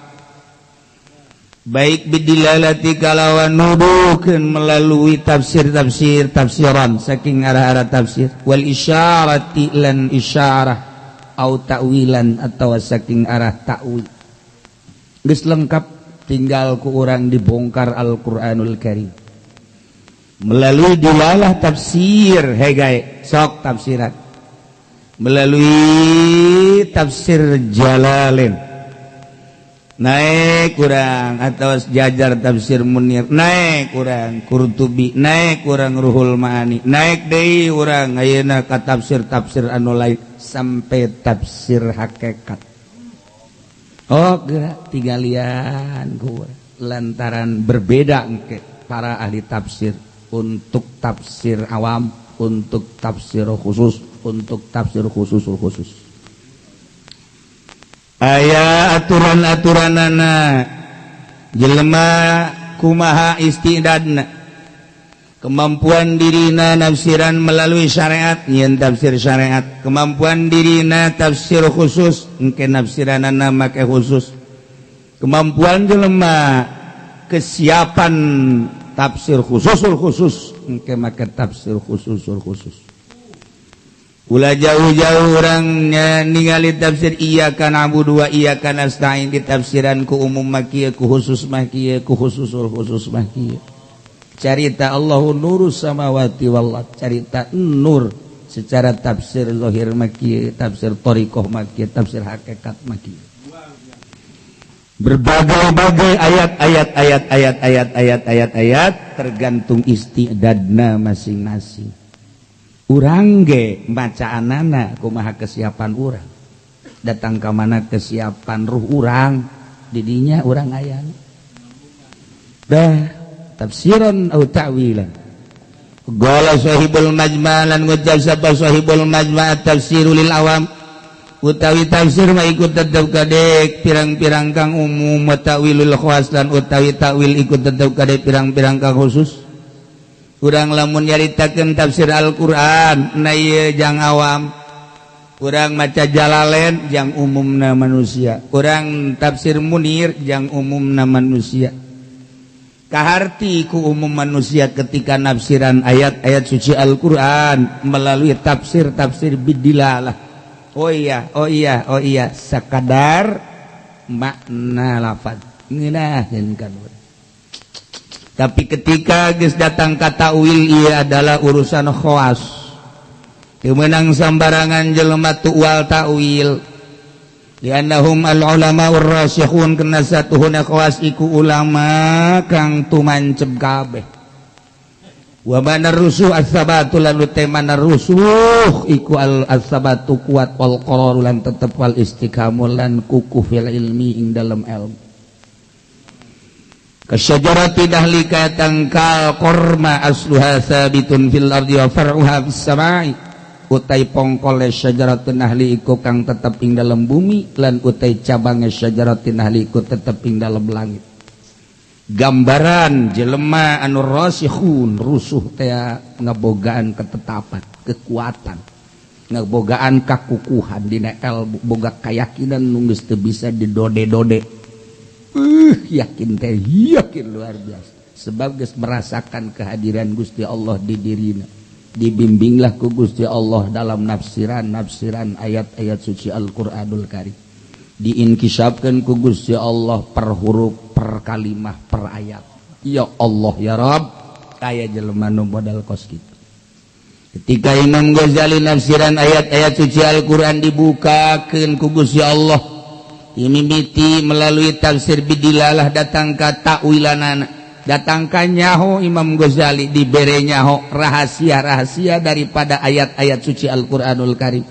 Baik bidilalati kalawan nuduhkeun melalui tafsir-tafsir tafsiran saking arah-arah tafsir, wal isyarati lan isyarah au ta'wilan atawa saking arah ta'wil. Geus lengkap tinggal ku urang dibongkar Al-Qur'anul Karim melalui dilalah tafsir hegae sok tafsiran melalui tafsir Jalalain naik kurang atau jajar tafsir Munir naik kurang Qurtubi naik kurang Ruhul Ma'ani naik deui urang ayeuna ka tafsir-tafsir anu lain sampai tafsir hakikat. Oh gerak tigalian gua lantaran berbeda engke para ahli tafsir untuk tafsir awam, untuk tafsir khusus, untuk tafsir khusus khusus. Aya aturan-aturanana jelema kumaha istidadna kemampuan dirina nafsiran melalui syariat nyeun tafsir syariat, kemampuan dirina tafsir khusus engke nafsiranana make khusus, kemampuan jelema kesiapan tafsir khususul khusus engke make tafsir khususul khusus. Ulah jauh-jauh urang ningali tafsir iyyaka na'budu wa iyyaka nasta'in di tafsiran ku umum mah kieu, ku khusus mah kieu, ku khususul khusus mah kieu. Carita Allahu nurus samawati wal ard, carita nur secara tafsir zahir mah kieu, tafsir thariqah mah kieu, tafsir hakikat mah kieu. Berbagai-bagai ayat-ayat ayat-ayat ayat-ayat ayat-ayat tergantung istidadna masing-masing. Urang ge macaanana kumaha kesiapan urang. Datang ka mana kesiapan ruh urang, didinya urang aya. Dah tafsiran atau ta'wilan. Qala sahibul majma' lan ngucap sapa sahibul majma' tafsiru lil awam. Utawi tafsir mah ikut tetep kadek pirang-pirang kang umum, wa ta'wilul khawas lan utawi takwil ikut tetep kadek pirang-pirang kang khusus. Urang lamun nyaritakeun tafsir Al-Qur'an na ieu jang awam, urang maca Jalalain jang umumna manusia, urang tafsir Munir jang umumna manusia. Kaharti ku umum manusia ketika nafsiran ayat-ayat suci Al-Qur'an melalui tafsir-tafsir bidilalah. Oh iya, oh iya, oh iya, sakadar makna lafaz ngeunaheun kan. Tapi ketika geus datang ka ta'wil, ieu adalah urusan khawas. Teu meunang sambarangan jelema tuwal ta'wil. Liannahum al ulama ar-rasikhun, kena satuhuna khawas iku ulama kang tumancep kabeh. Wa manar rusuh as-sabatu lan manar rusuh iku al as-sabatu kuat, wal qarar lan tetep, wal istiqamul lan kukuh, fil ilmi ing dalam ilmu. Kasyajarati nahli kaya tangkal korma, asluha sabitun fil ardi wa far'uha fis samai. Utai pongkole syajaratun nahli iku kang tetep ing dalam bumi lan utai cabange syajaratun nahli iku tetep ing dalam langit. Gambaran jelema anu rasikhun rusuh teh ngebogaan ketetapan, kekuatan, ngebogaan kakukuhan dina ilmu, boga keyakinan nu geus teu bisa didode-dode. Yakin teh yakin luar biasa, sebab geus merasakan kehadiran Gusti Allah di dirina. Dibimbinglah ku Gusti Allah dalam nafsiran-nafsiran ayat-ayat suci Al-Qur'anul Karim, diinkisafkan ku Gusti Allah per huruf, per kalimah, per ayat. Ya Allah ya Rabb, kaya jelema nu modal kos kitu. Ketika Imam Ghazali nafsiran ayat-ayat suci Al-Qur'an dibukakeun ku Gusti Allah, imimiti melalui tafsir bidilalah datang ka takwilanana, datang ka nyaho Imam Ghazali dibere nyaho rahasia-rahasia daripada ayat-ayat suci Al-Qur'anul Karim.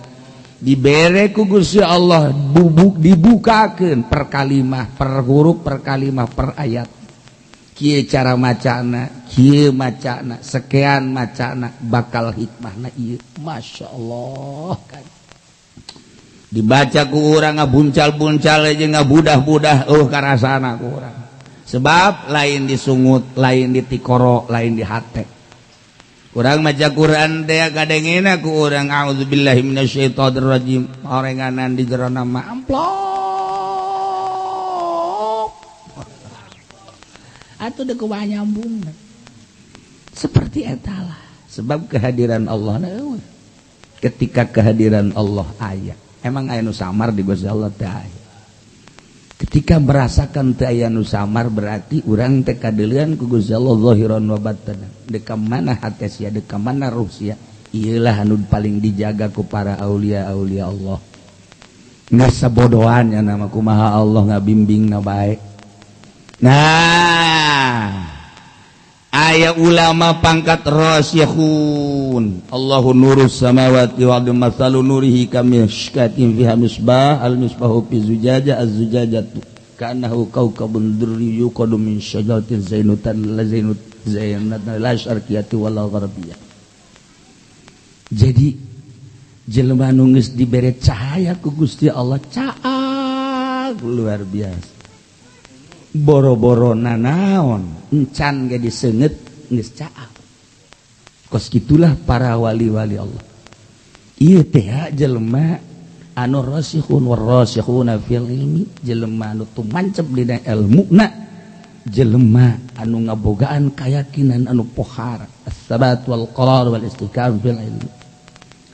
Dibere ku Gusti Allah bubuk, dibukakeun per kalimah, per huruf, per kalimah, per ayat. Kieu cara macana, kieu macana, sekian macana, bakal hikmahna ieu. Masya Allah kan. Dibaca ku urang ngabuncal-buncal aja, ngabudah-budah, oh karasana ku urang. Sebab lain disungut, lain ditikoro, lain di hate. Urang maca Quran teh kadengena ku urang a'udzubillahi minasyaitonirrajim, orenganan di jero nama amplop. Atuh deuk kumaha nyambung. Seperti eta lah. Sebab kehadiran Allah na eueuh. Ketika kehadiran Allah aya, emang aya nu samar di Gusti Allah teh aya. Ketika merasakan teu aya nu samar, berarti urang teh kadeulean ku Gusti Allah zahiran wa batanan. Deka mana hate sia, deka mana ruh sia, ieulah anu paling dijaga ku para aulia-aulia Allah. Ngasabodoan nya nama kumaha Allah ngabimbingna bae. Nah, aya ulama pangkat rasikhun. Allahu nurus samawati wal ardi masalu nurihi kamishkatin fiha misbah, al misbahu fi zujaja, az-zujajatu ka'annahu kawkabun durri yuqadu min syajaratin zainutan la zainut zainatan la syarqiyati wala gharbiyah. Jadi jelema nu geus dibere cahaya ku Gusti Allah caag luar biasa. Boro-boro nanaon encan ge diseungeut geus caag. Kos kitulah para wali-wali Allah. Ieu teh jelema anu rasikhun warasikhuna fil ilmi, jelema anu tumancep dina elmuna, jelema anu ngabogaan keyakinan anu pohara, as-sabat wal qarar wal istiqam fil ilmi.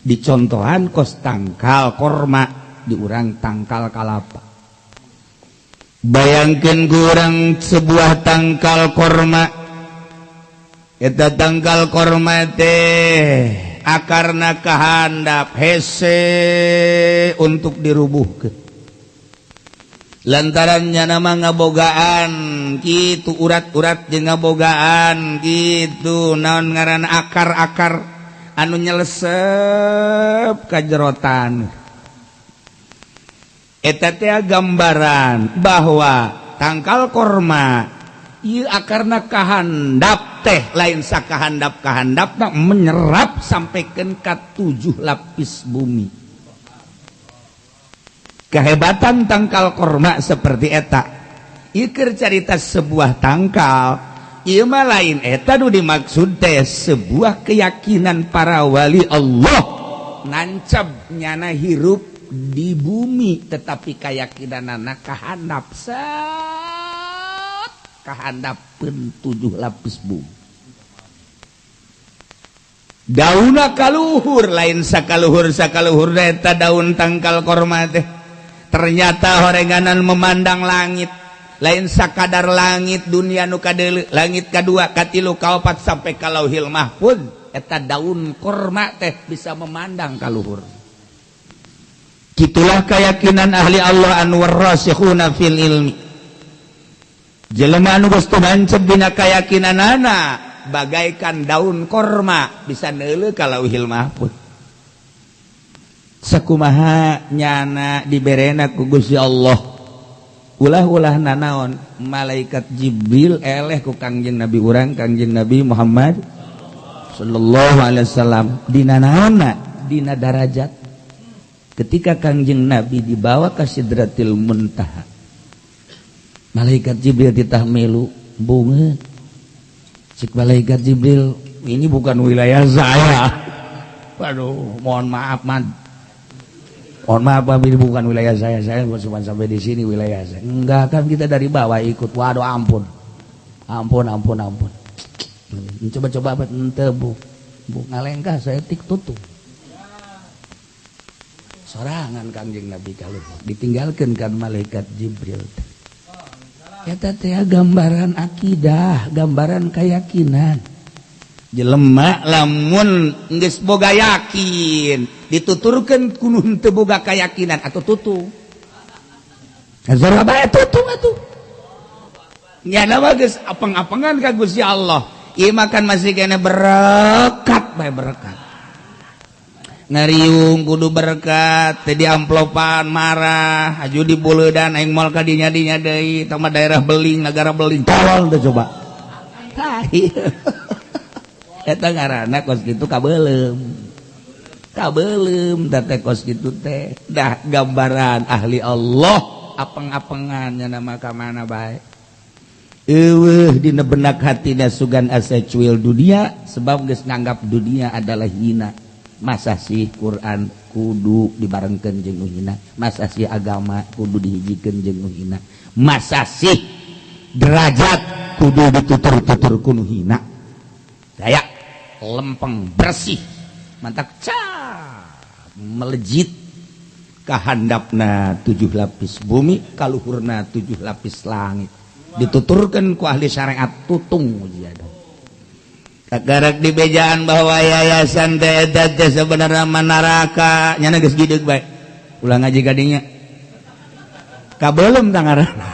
Dicontohan kos tangkal korma, diurang tangkal kalapa. Bayangkan kurang sebuah tangkal korma, eta tangkal korma teh akarna kahandap hese untuk dirubuhkeun. Lantarannya nama ngabogaan kitu urat-urat jeung ngabogaan kitu naon ngaran akar-akar anu nyelesep ka jero taneuh. Eta teh gambaran bahwa tangkal korma ieu akarna kahandap teh lain sakahandap kahandapna menyerap sampaikan ka 7 lapis bumi. Kehebatan tangkal korma seperti eta. Ieu carita sebuah tangkal, ieu mah lain eta nu dimaksud teh sebuah keyakinan para wali Allah nancab nyana hirup di bumi tetapi keyakinanana kahandap set kahandapeun 7 lapis bumi. Dauna kaluhur lain sakaluhur sakaluhur eta daun tangkal korma teh. Ternyata horenganan memandang langit, lain sakadar langit dunia nu kadeuleu, langit kadua, katilu, kaopat sampai ka Lauhil Mahfuz eta daun korma teh bisa memandang kaluhur. Kitulah keyakinan ahli Allah anu warasikhuna fil ilmi. Jelema anu geus tumancep dina keyakinanana bagaikan daun korma bisa neuleuh ka Lauhil Mahfuz. Sakumaha nyana diberena ku Gusti Allah. Ulah-ulah nanaon malaikat Jibril eleh ku Kangjeng Nabi urang Kangjeng Nabi Muhammad sallallahu alaihi wasallam dina naonna dina darajat. Ketika Kangjeng Nabi dibawa ke Sidratil Muntaha, malaikat Jibril titah melu bunga. Cik malaikat Jibril, ini bukan wilayah saya. Waduh, mohon maaf man. Mohon maaf, ini bukan wilayah saya. Saya cuma sampai di sini wilayah saya. Enggak, kan kita dari bawah ikut. Waduh, ampun. Ampun, ampun, ampun. Coba-coba apa ente bu. Bu ngalengkah saya tik tutup. Sorangan Kangjeng Nabi kalau ditinggalkan kan malaikat Jibril. Eta teh gambaran akidah, gambaran keyakinan. Jelema lamun geus boga yakin, dituturkeun kudu teu boga keyakinan atau tutu. Azara bae tutu atuh. Nyana mah geus apeng-apengan ka Gusti Allah. Ieu makan masih kena berkat bae berkat. Ngariung kudu berkat, teh diamplopan marah, aju dibuleudan aing moal ka dinya dinya deui, tah mah daerah beling, negara beling. Tolol teh coba. Tah eta ngaranna kos kitu kabeuleum. Kabeuleum teh kos kitu teh. Dah gambaran ahli Allah apeng-apengan nya nama ka mana bae. Eueuh dina benak hatina sugan asa cuil dunia sebab geus nganggap dunia adalah hina. Masa sih Quran kudu dibarengkeun jeung nu hina, masa sih agama kudu dihijikeun jeung nu hina, masa sih derajat kudu ditutur-tutur ku nu hina. Daya lempeng bersih mantak cap melejit kahandapna 7 lapis bumi, kaluhurna 7 lapis langit. Dituturkan ku ahli syariat tutung ujian. Kakarak di bejaan bahwa yayasan teh eta teh sebenarnya neraka nyana geus gideug bae. Ulah ngaji ka dinya. Kabeuleum tah ngaranna.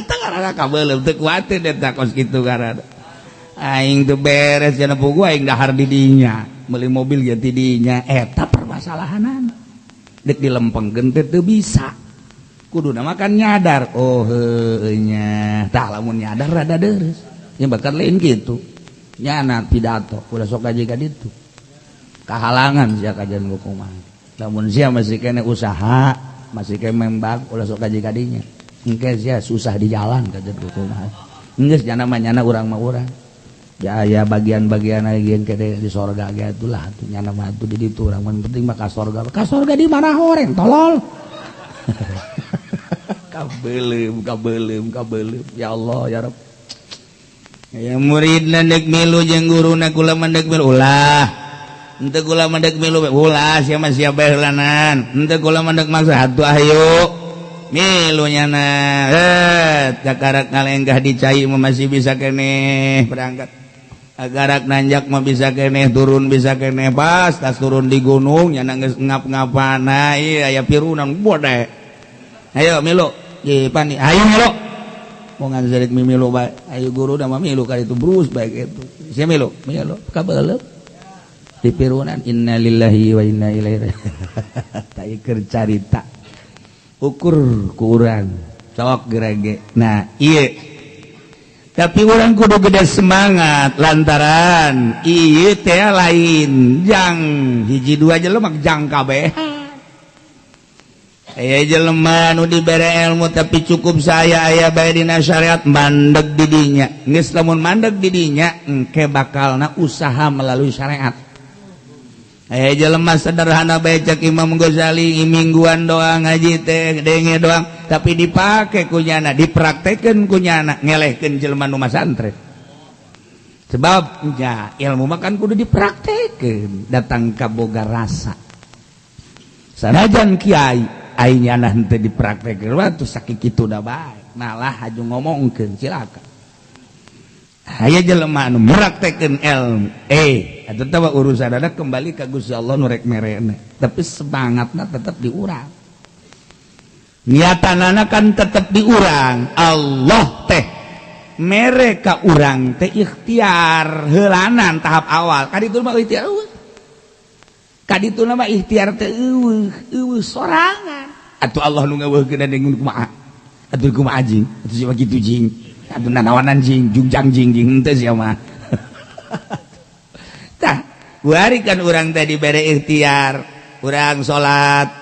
Eta ngaranna kabeuleum teu kuateun eta kos kitu ngaranna. Aing teu beres cenah pugu aing dahar di dinya, meuli mobil ge ti dinya. Eta permasalahanana. Deuk dilempengkeun teh teu bisa. Kuduna mah kan nyadar. Oh heueuh nya. Tah lamun nyadar rada deures. Nya bakal lain kitu. Nyana pidato ulah sok gaji ka ditu. Kahalangan sia kajian kumaha. Lamun sia masih kene usaha, masih kene membag ulah sok gaji ka dinya. Engke sia susah di jalan kajian kumaha. Geus nyana mah nyana urang mah urang. Ya aya bagian-bagian lagi yang kene di sorga ge atulah atuh nyana mah atuh di ditu urang mah penting mah ka sorga. Ka sorga di mana horeng tolol. Kabeuleum kabeuleum kabeuleum ya Allah ya Rabb. Ya murid ndek milu jeung guruna kula mendek milu ulah. Henteu kula mendek milu ulah sia mah sia bae heulanan. Henteu kula mendek maksa atuh ayo. Milu nyana. Kakarak ngalengkah di cai mah masih bisa keneh berangkat. Agarak nanjak mah bisa keneh turun bisa keneh pas tas turun di gunung nyana geus ngap-ngapana ieu aya pirunan bode. Ayo milu. Ye pani ayo milu. Mau nganzarit mimilu bae. Ayo guru da mah milu ka itu brus bae kitu. Sia milu, milu kabeuleup. Di pirunan innalillahi wa inna ilaihi raji'un. Ta ieu carita. Ukur ku urang cok gerege. Nah, ieu. Tapi urang kudu gede semangat lantaran ieu teh lain jang hiji dua jelema jang kabeh. Aya jelema nu dibere ilmu tapi cukup saya aya bae dina syariat mandeg di dinya. Geus lamun mandeg di dinya engke bakalna usaha melalui syariat. Aya jelema sederhana bae cek Imam Ghazali mingguan doang ngaji teh denge doang tapi dipake ku nyana, dipraktekeun ku nyana ngelehkeun jelema nu masantren. Sebab nya ilmu mah kan kudu dipraktekeun datang ka boga rasa. Sanajan kiai aing nyana henteu dipraktekeun waktu sakitu da bae malah haju ngomongkeun cilaka. Aya jelema anu meraktekeun ilmu eta teh urusanana kembali ka Gusti Allah nu rek merena tapi semangatna tetep di urang, niatanana kan tetep di urang. Allah teh mere ka urang teh ikhtiar heulanan tahap awal kaditu mah ikhtiar eueuh, kaditu mah ikhtiar teh eueuh eueuh sorangan. Atuh Allah nu ngeuweuhkeun deung kumaha atuh kumaha jing atuh sia kitu jing atuh nanawanan jing jungjang jing jing henteu sia mah. Tah kuari kan urang teh dibere ikhtiar, urang salat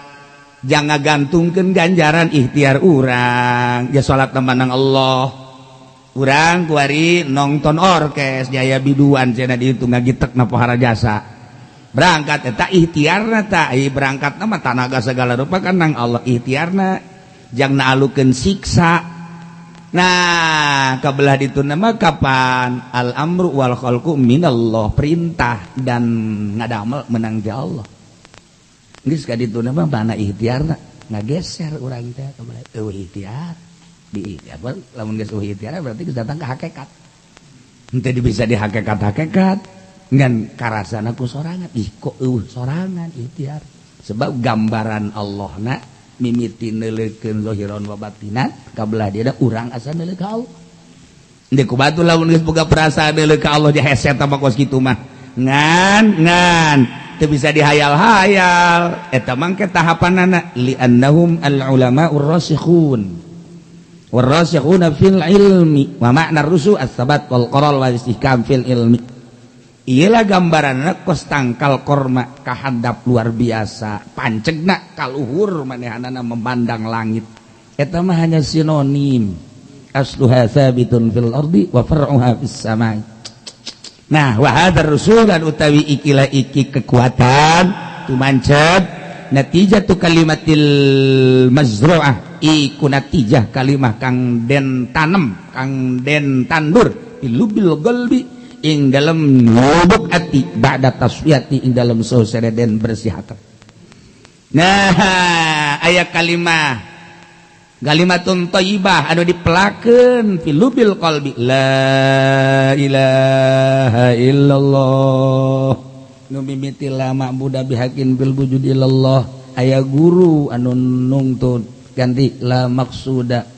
jangan gantungkeun ganjaran ikhtiar urang ya salat temanang Allah. Urang kuari nonton orkes jaya biduan cenah ditu ngagitek na pohara jasa. Berangkat eta ikhtiarna ta berangkatna mah tanaga segala rupa kan nang Allah ikhtiarna jang naalukeun siksa. Nah kabelah ditu mah kapan al amru wal khalqu minallah, perintah dan ngadamel menang ti Allah. Geus ka ditu mah mana ikhtiarna ngageser urang teh kabelah eueuh ikhtiar di ikhtiar lamun geus eueuh ikhtiar berarti geus datang ka hakikat. Henteu bisa di hakikat-hakikat ngan karasana ku sorangan ih kok eueuh sorangan ikhtiar sebab gambaran Allahna mimiti neuleukeun zahiran wa batinan kabelah dia urang asa neuleuh ka Allah. Ndek ku batu lamun geus boga perasaan neuleuh ka Allah hese eta mah kos kitu mah ngan ngan teu bisa dihayal-hayal eta mangke tahapanana li annahum al ulama ar-rasikhun warasikhuna fil ilmi wa ma'na ar-rusu as-sabat wal qarar wal istihkam fil ilmi. Iyalah gambaranna kos tangkal korma kahandap luar biasa pancegna kaluhur manehanana memandang langit eta mah hanya sinonim asluha sabitun fil ardi wa far'uha fis samai. Nah wa hadzal rusul dan utawi ikilah iki kekuatan tumancet natijatu kalimatil mazru'ah iku natijah kalimah kang den tanem kang den tandur bilubil qalbi ing dalem lubuk ati ba'da taswiyati ing dalem sausere den bersihatan. Nah aya kalimah kalimatun thayyibah anu dipelakeun fi lubil qalbi la ilaha illallah nu mimiti la ma'budu bihaqqin bil wujud illallah. Aya guru anu nungtun ganti la maksuda.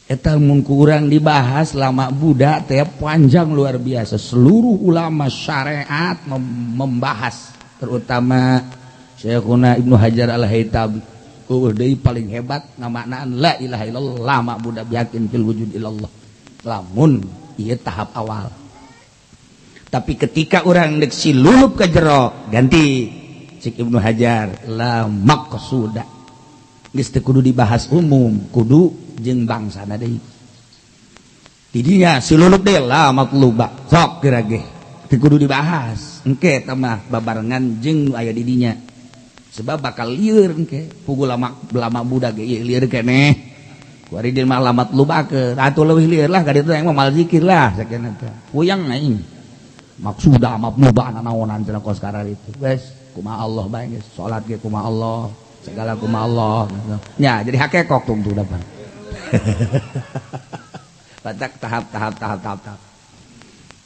Eta mun kurang dibahas lama budak teh panjang luar biasa. Seluruh ulama syariat membahas terutama Syekhuna Ibnu Hajar Al-Haytami. Eueuh deui paling hebat ngamaknaan la ilaha illallah lama budak yakin fil wujud illallah. Lamun ieu tahap awal. Tapi ketika urang deuk silulup ka jero ganti cik Ibnu Hajar la maqsuda. Geus teu kudu dibahas umum, kudu jeung bangsana deui. Tidinya silulup deui la matluba. Sok kira ge teu kudu dibahas. Engke eta mah babarengan jeung nu aya di dinya. Sebab bakal lieur engke pugu lama lama budak ge lieur keneh. Kuari di mah la matlubakeun. Atuh leuwih lieur lah ka ditu mah mal zikir lah sakeuna teh. Puyeng aing. Maksuda matluba nanaonan cenah kos karar itu. Geus kumaha Allah bae geus salat ge kumaha Allah, segala kumaha Allah. Nya jadi hakekok tungtu dapan. Batak tahap tahap tahap tahap tahap.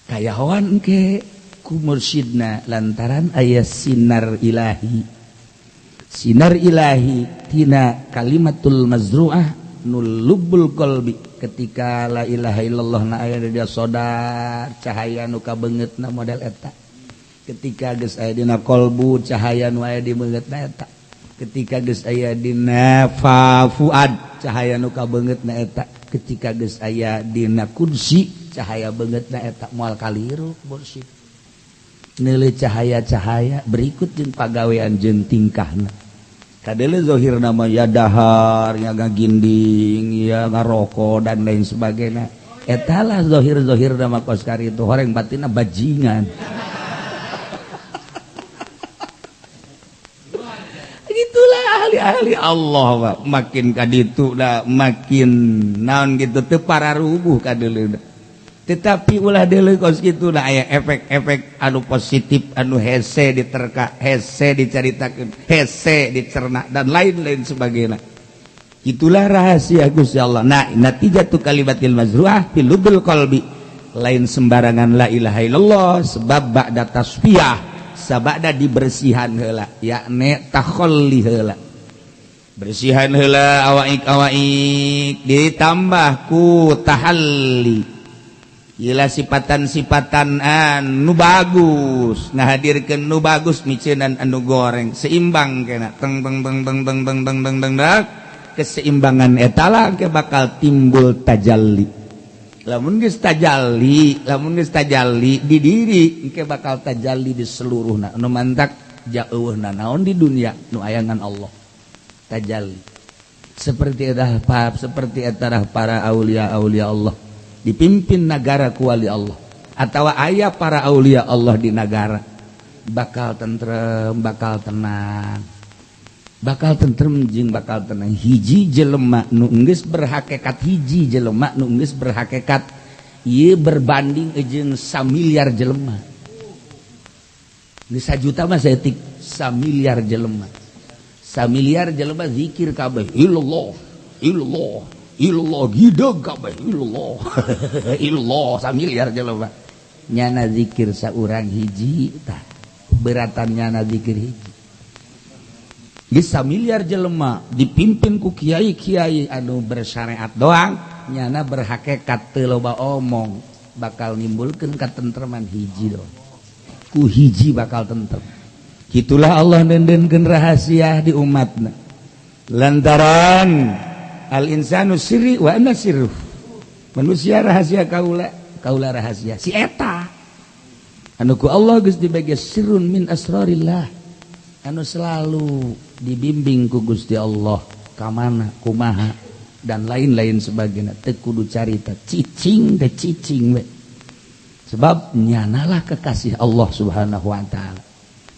Kayahoan engke ku mursyidna lantaran aya sinar ilahi. Sinar ilahi tina kalimatul mazru'ah nulubul qalbi ketika la ilaha illallah na aya di sodar cahaya nu kabeungeutna model eta. Ketika geus aya dina qalbu cahaya nu aya di beungeutna eta. Ketika geus aya dina fuad cahaya nu kabeungeutna eta. Ketika geus aya dina kursi cahaya beungeutna eta moal kaliru mursyid. Neuleuh cahaya-cahaya berikut jeung pagawean jeung tingkahna. Kadele zahir nama ya dahar, ya ngaginding, ya ngarokok dan lain sebagainya. Etalah zahir-zahir nama kos kari itu horeng batinna bajingan. Itulah ahli-ahli Allah, Pak. Makin kaditu dah makin naon gitu teu pararubuh kadeuleu. Tetapi ulah deuleu kos kitu nah aya efek-efek anu positif anu hese diterka, hese dicaritakeun, hese dicerna dan lain-lain sebagainya. Itulah rahasia Gusti Allah. Nah, natijatu kalimatil mazru'ah fil lubbil qalbi. Lain sembarangan la ilaha illallah sebab ba'da tasfiyah, sabada dibersihan heula, yakni takhalli heula. Bersihan heula awaik-awaik ditambah ku tahalli. Iyalah sipatan-sipatan anu bagus, ngahadirkeun nu bagus miceunan anu goreng, seimbang kena teng teng teng teng teng teng teng teng teng teng. Keseimbangan etala ke bakal timbul tajalli. Lamun geus tajalli, lamun geus tajalli di diri engke bakal tajalli di seluruhna. Nu mantak jauhna naon di dunia nu ayangan Allah. Tajalli. Seperti eta seperti eta para aulia-aulia Allah dipimpin nagara ku wali Allah atawa aya para aulia Allah di nagara bakal tentrem, bakal tenang. Bakal tentrem jeung bakal tenang. Hiji jelema nu geus berhakekat, hiji jelema nu geus berhakekat ieu berbanding jeung samiliar jelema. Geus sajuta mah saeutik, samiliar jelema. Samiliar jelema zikir kabeh illallah, illallah, illallah gideg kabeh illallah. Illallah samiliar jelema. Nyana zikir saurang hiji tah beratan nyana zikir hiji. Geus samiliar jelema dipimpin ku kiai-kiai anu bersyariat doang, nyana berhakekat teu loba omong, bakal nimbulkeun katentreman hiji doang. Ku hiji bakal tentrem. Kitulah Allah nendenkeun rahasia di umatna. Lantaran al insanu sirri wa ana sirruh. Manusia rahasia kaula, kaula rahasia si eta. Anu ku Allah geus dibagi sirrun min asrarillah. Anu selalu dibimbing ku Gusti Allah ka mana kumaha dan lain-lain sebagainya. Teu kudu carita cicing teh cicing we. Sebab nyanalah kekasih Allah Subhanahu wa taala.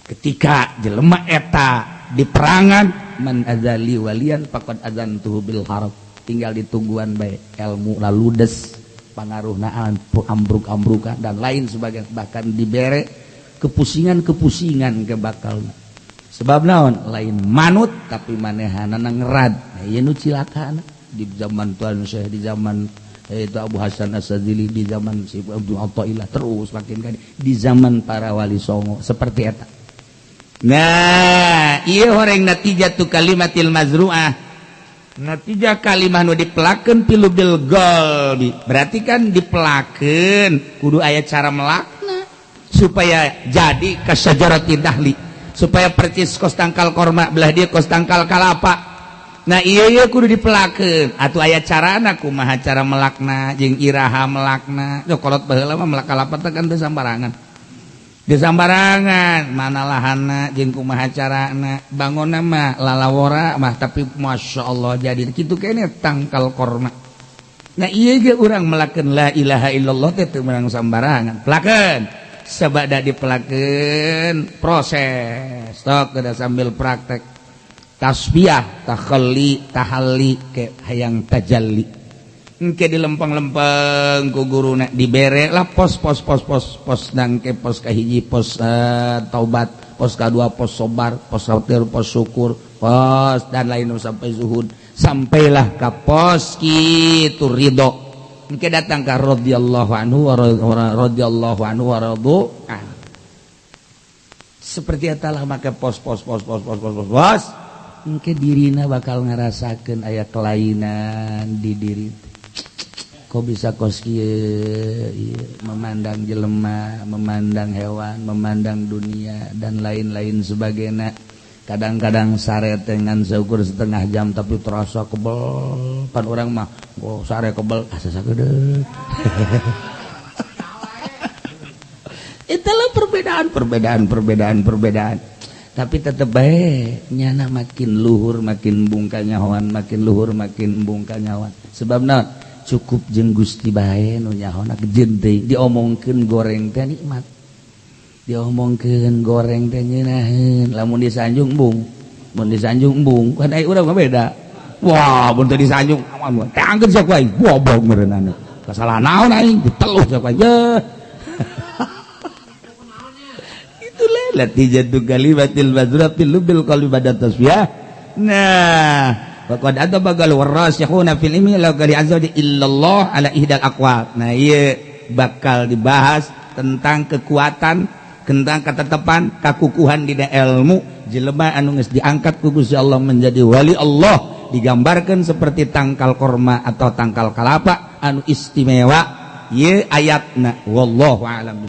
Ketika jelema eta di perangan man azali walian faqad azantuhu bil harb, tinggal ditungguan bae ilmu laludes pangaruhna ambruk-ambrukan dan lain sebagainya, bahkan dibere kepusingan-kepusingan ke bakalna. Sebab naon lain manut tapi manehanana ngerad. Nah, ieu nu cilakana di zaman Tuan Syekh, di zaman itu Abu Hasan As-Sadzili, di zaman si Abdul Athaillah, terus makin kali di zaman para wali songo seperti eta. Nah, ieu horeng natijatu kalimatil mazru'ah. Natijah kalimah nu dipelakeun pilubil qalbi. Berarti kan dipelakeun kudu aya cara melakna supaya jadi kasyajarati dahli, supaya percis kos tangkal korma belah dia kos tangkal kalapa. Nah iya iya kudu dipelakeun atuh aya carana kumaha cara melakna jeung iraha melakna. Yo kolot baheula mah melak kalapa teh kan teu sambarangan. Teu sambarangan mana lahanna jeung kumaha carana bangonna mah lalawora mah tapi masyaallah jadi kitu keneh tangkal korma. Nah iya ge urang melakeun la ilaha illallah teh teu meunang sambarangan. Pelakeun sabada dipelakeun proses tok kada sambil praktek tasbih takhalli tahalli ke hayang tajalli engke dilempeng-lempeng ku guruna dibere lah pos pos pos pos pos nangke pos kahiji pos taubat pos kadua pos sobar pos khawatir pos syukur pos dan lain sampai zuhud sampailah ka pos kitu ridho engke datang ka radhiyallahu anhu wa radhiyallahu anhu wa radu. Seperti etalah make pos pos pos pos pos pos pos pos engke dirina bakal ngarasakeun aya kelainan di diri. Kok bisa kos kieu memandang jelema, memandang hewan, memandang dunia dan lain-lain sebagainya. Kadang-kadang sare teh ngan seukur setengah jam tapi terasa kebel. Pan urang mah oh sare kebel asa sakedeuk. Itulah perbedaan perbedaan perbedaan perbedaan. Tapi tetep bae nyana makin luhur makin embung kanyahoan, makin luhur makin embung kanyahoan. Sebab naon? Cukup jeung Gusti bae nu nyahona, jeung teuing diomongkeun goreng teh nikmat, diomongkeun goreng teh ngeunaheun. Lamun disanjung embung, mun disanjung embung kan ai urang mah beda. Wah, mun teu disanjung aman teh angkeun sok wae goblok meureunana. Kasalahan naon aing diteluh sok wae. Yeuh. Itulah natijatu kalimatil madrura fil lubbil qalbi ba'da tasfiyah. Nah, waqad atabagal warasikhuna fil ilmi la qali azza wa illallah ala ihdal aqwal. Nah, ieu bakal dibahas tentang kekuatan, tentang ketetapan, kakukuhan dina ilmu jelema anu geus diangkat ku Gusti Allah menjadi wali Allah, digambarkan seperti tangkal korma atau tangkal kalapa anu istimewa. Ieu ayatna, wallahu a'lam.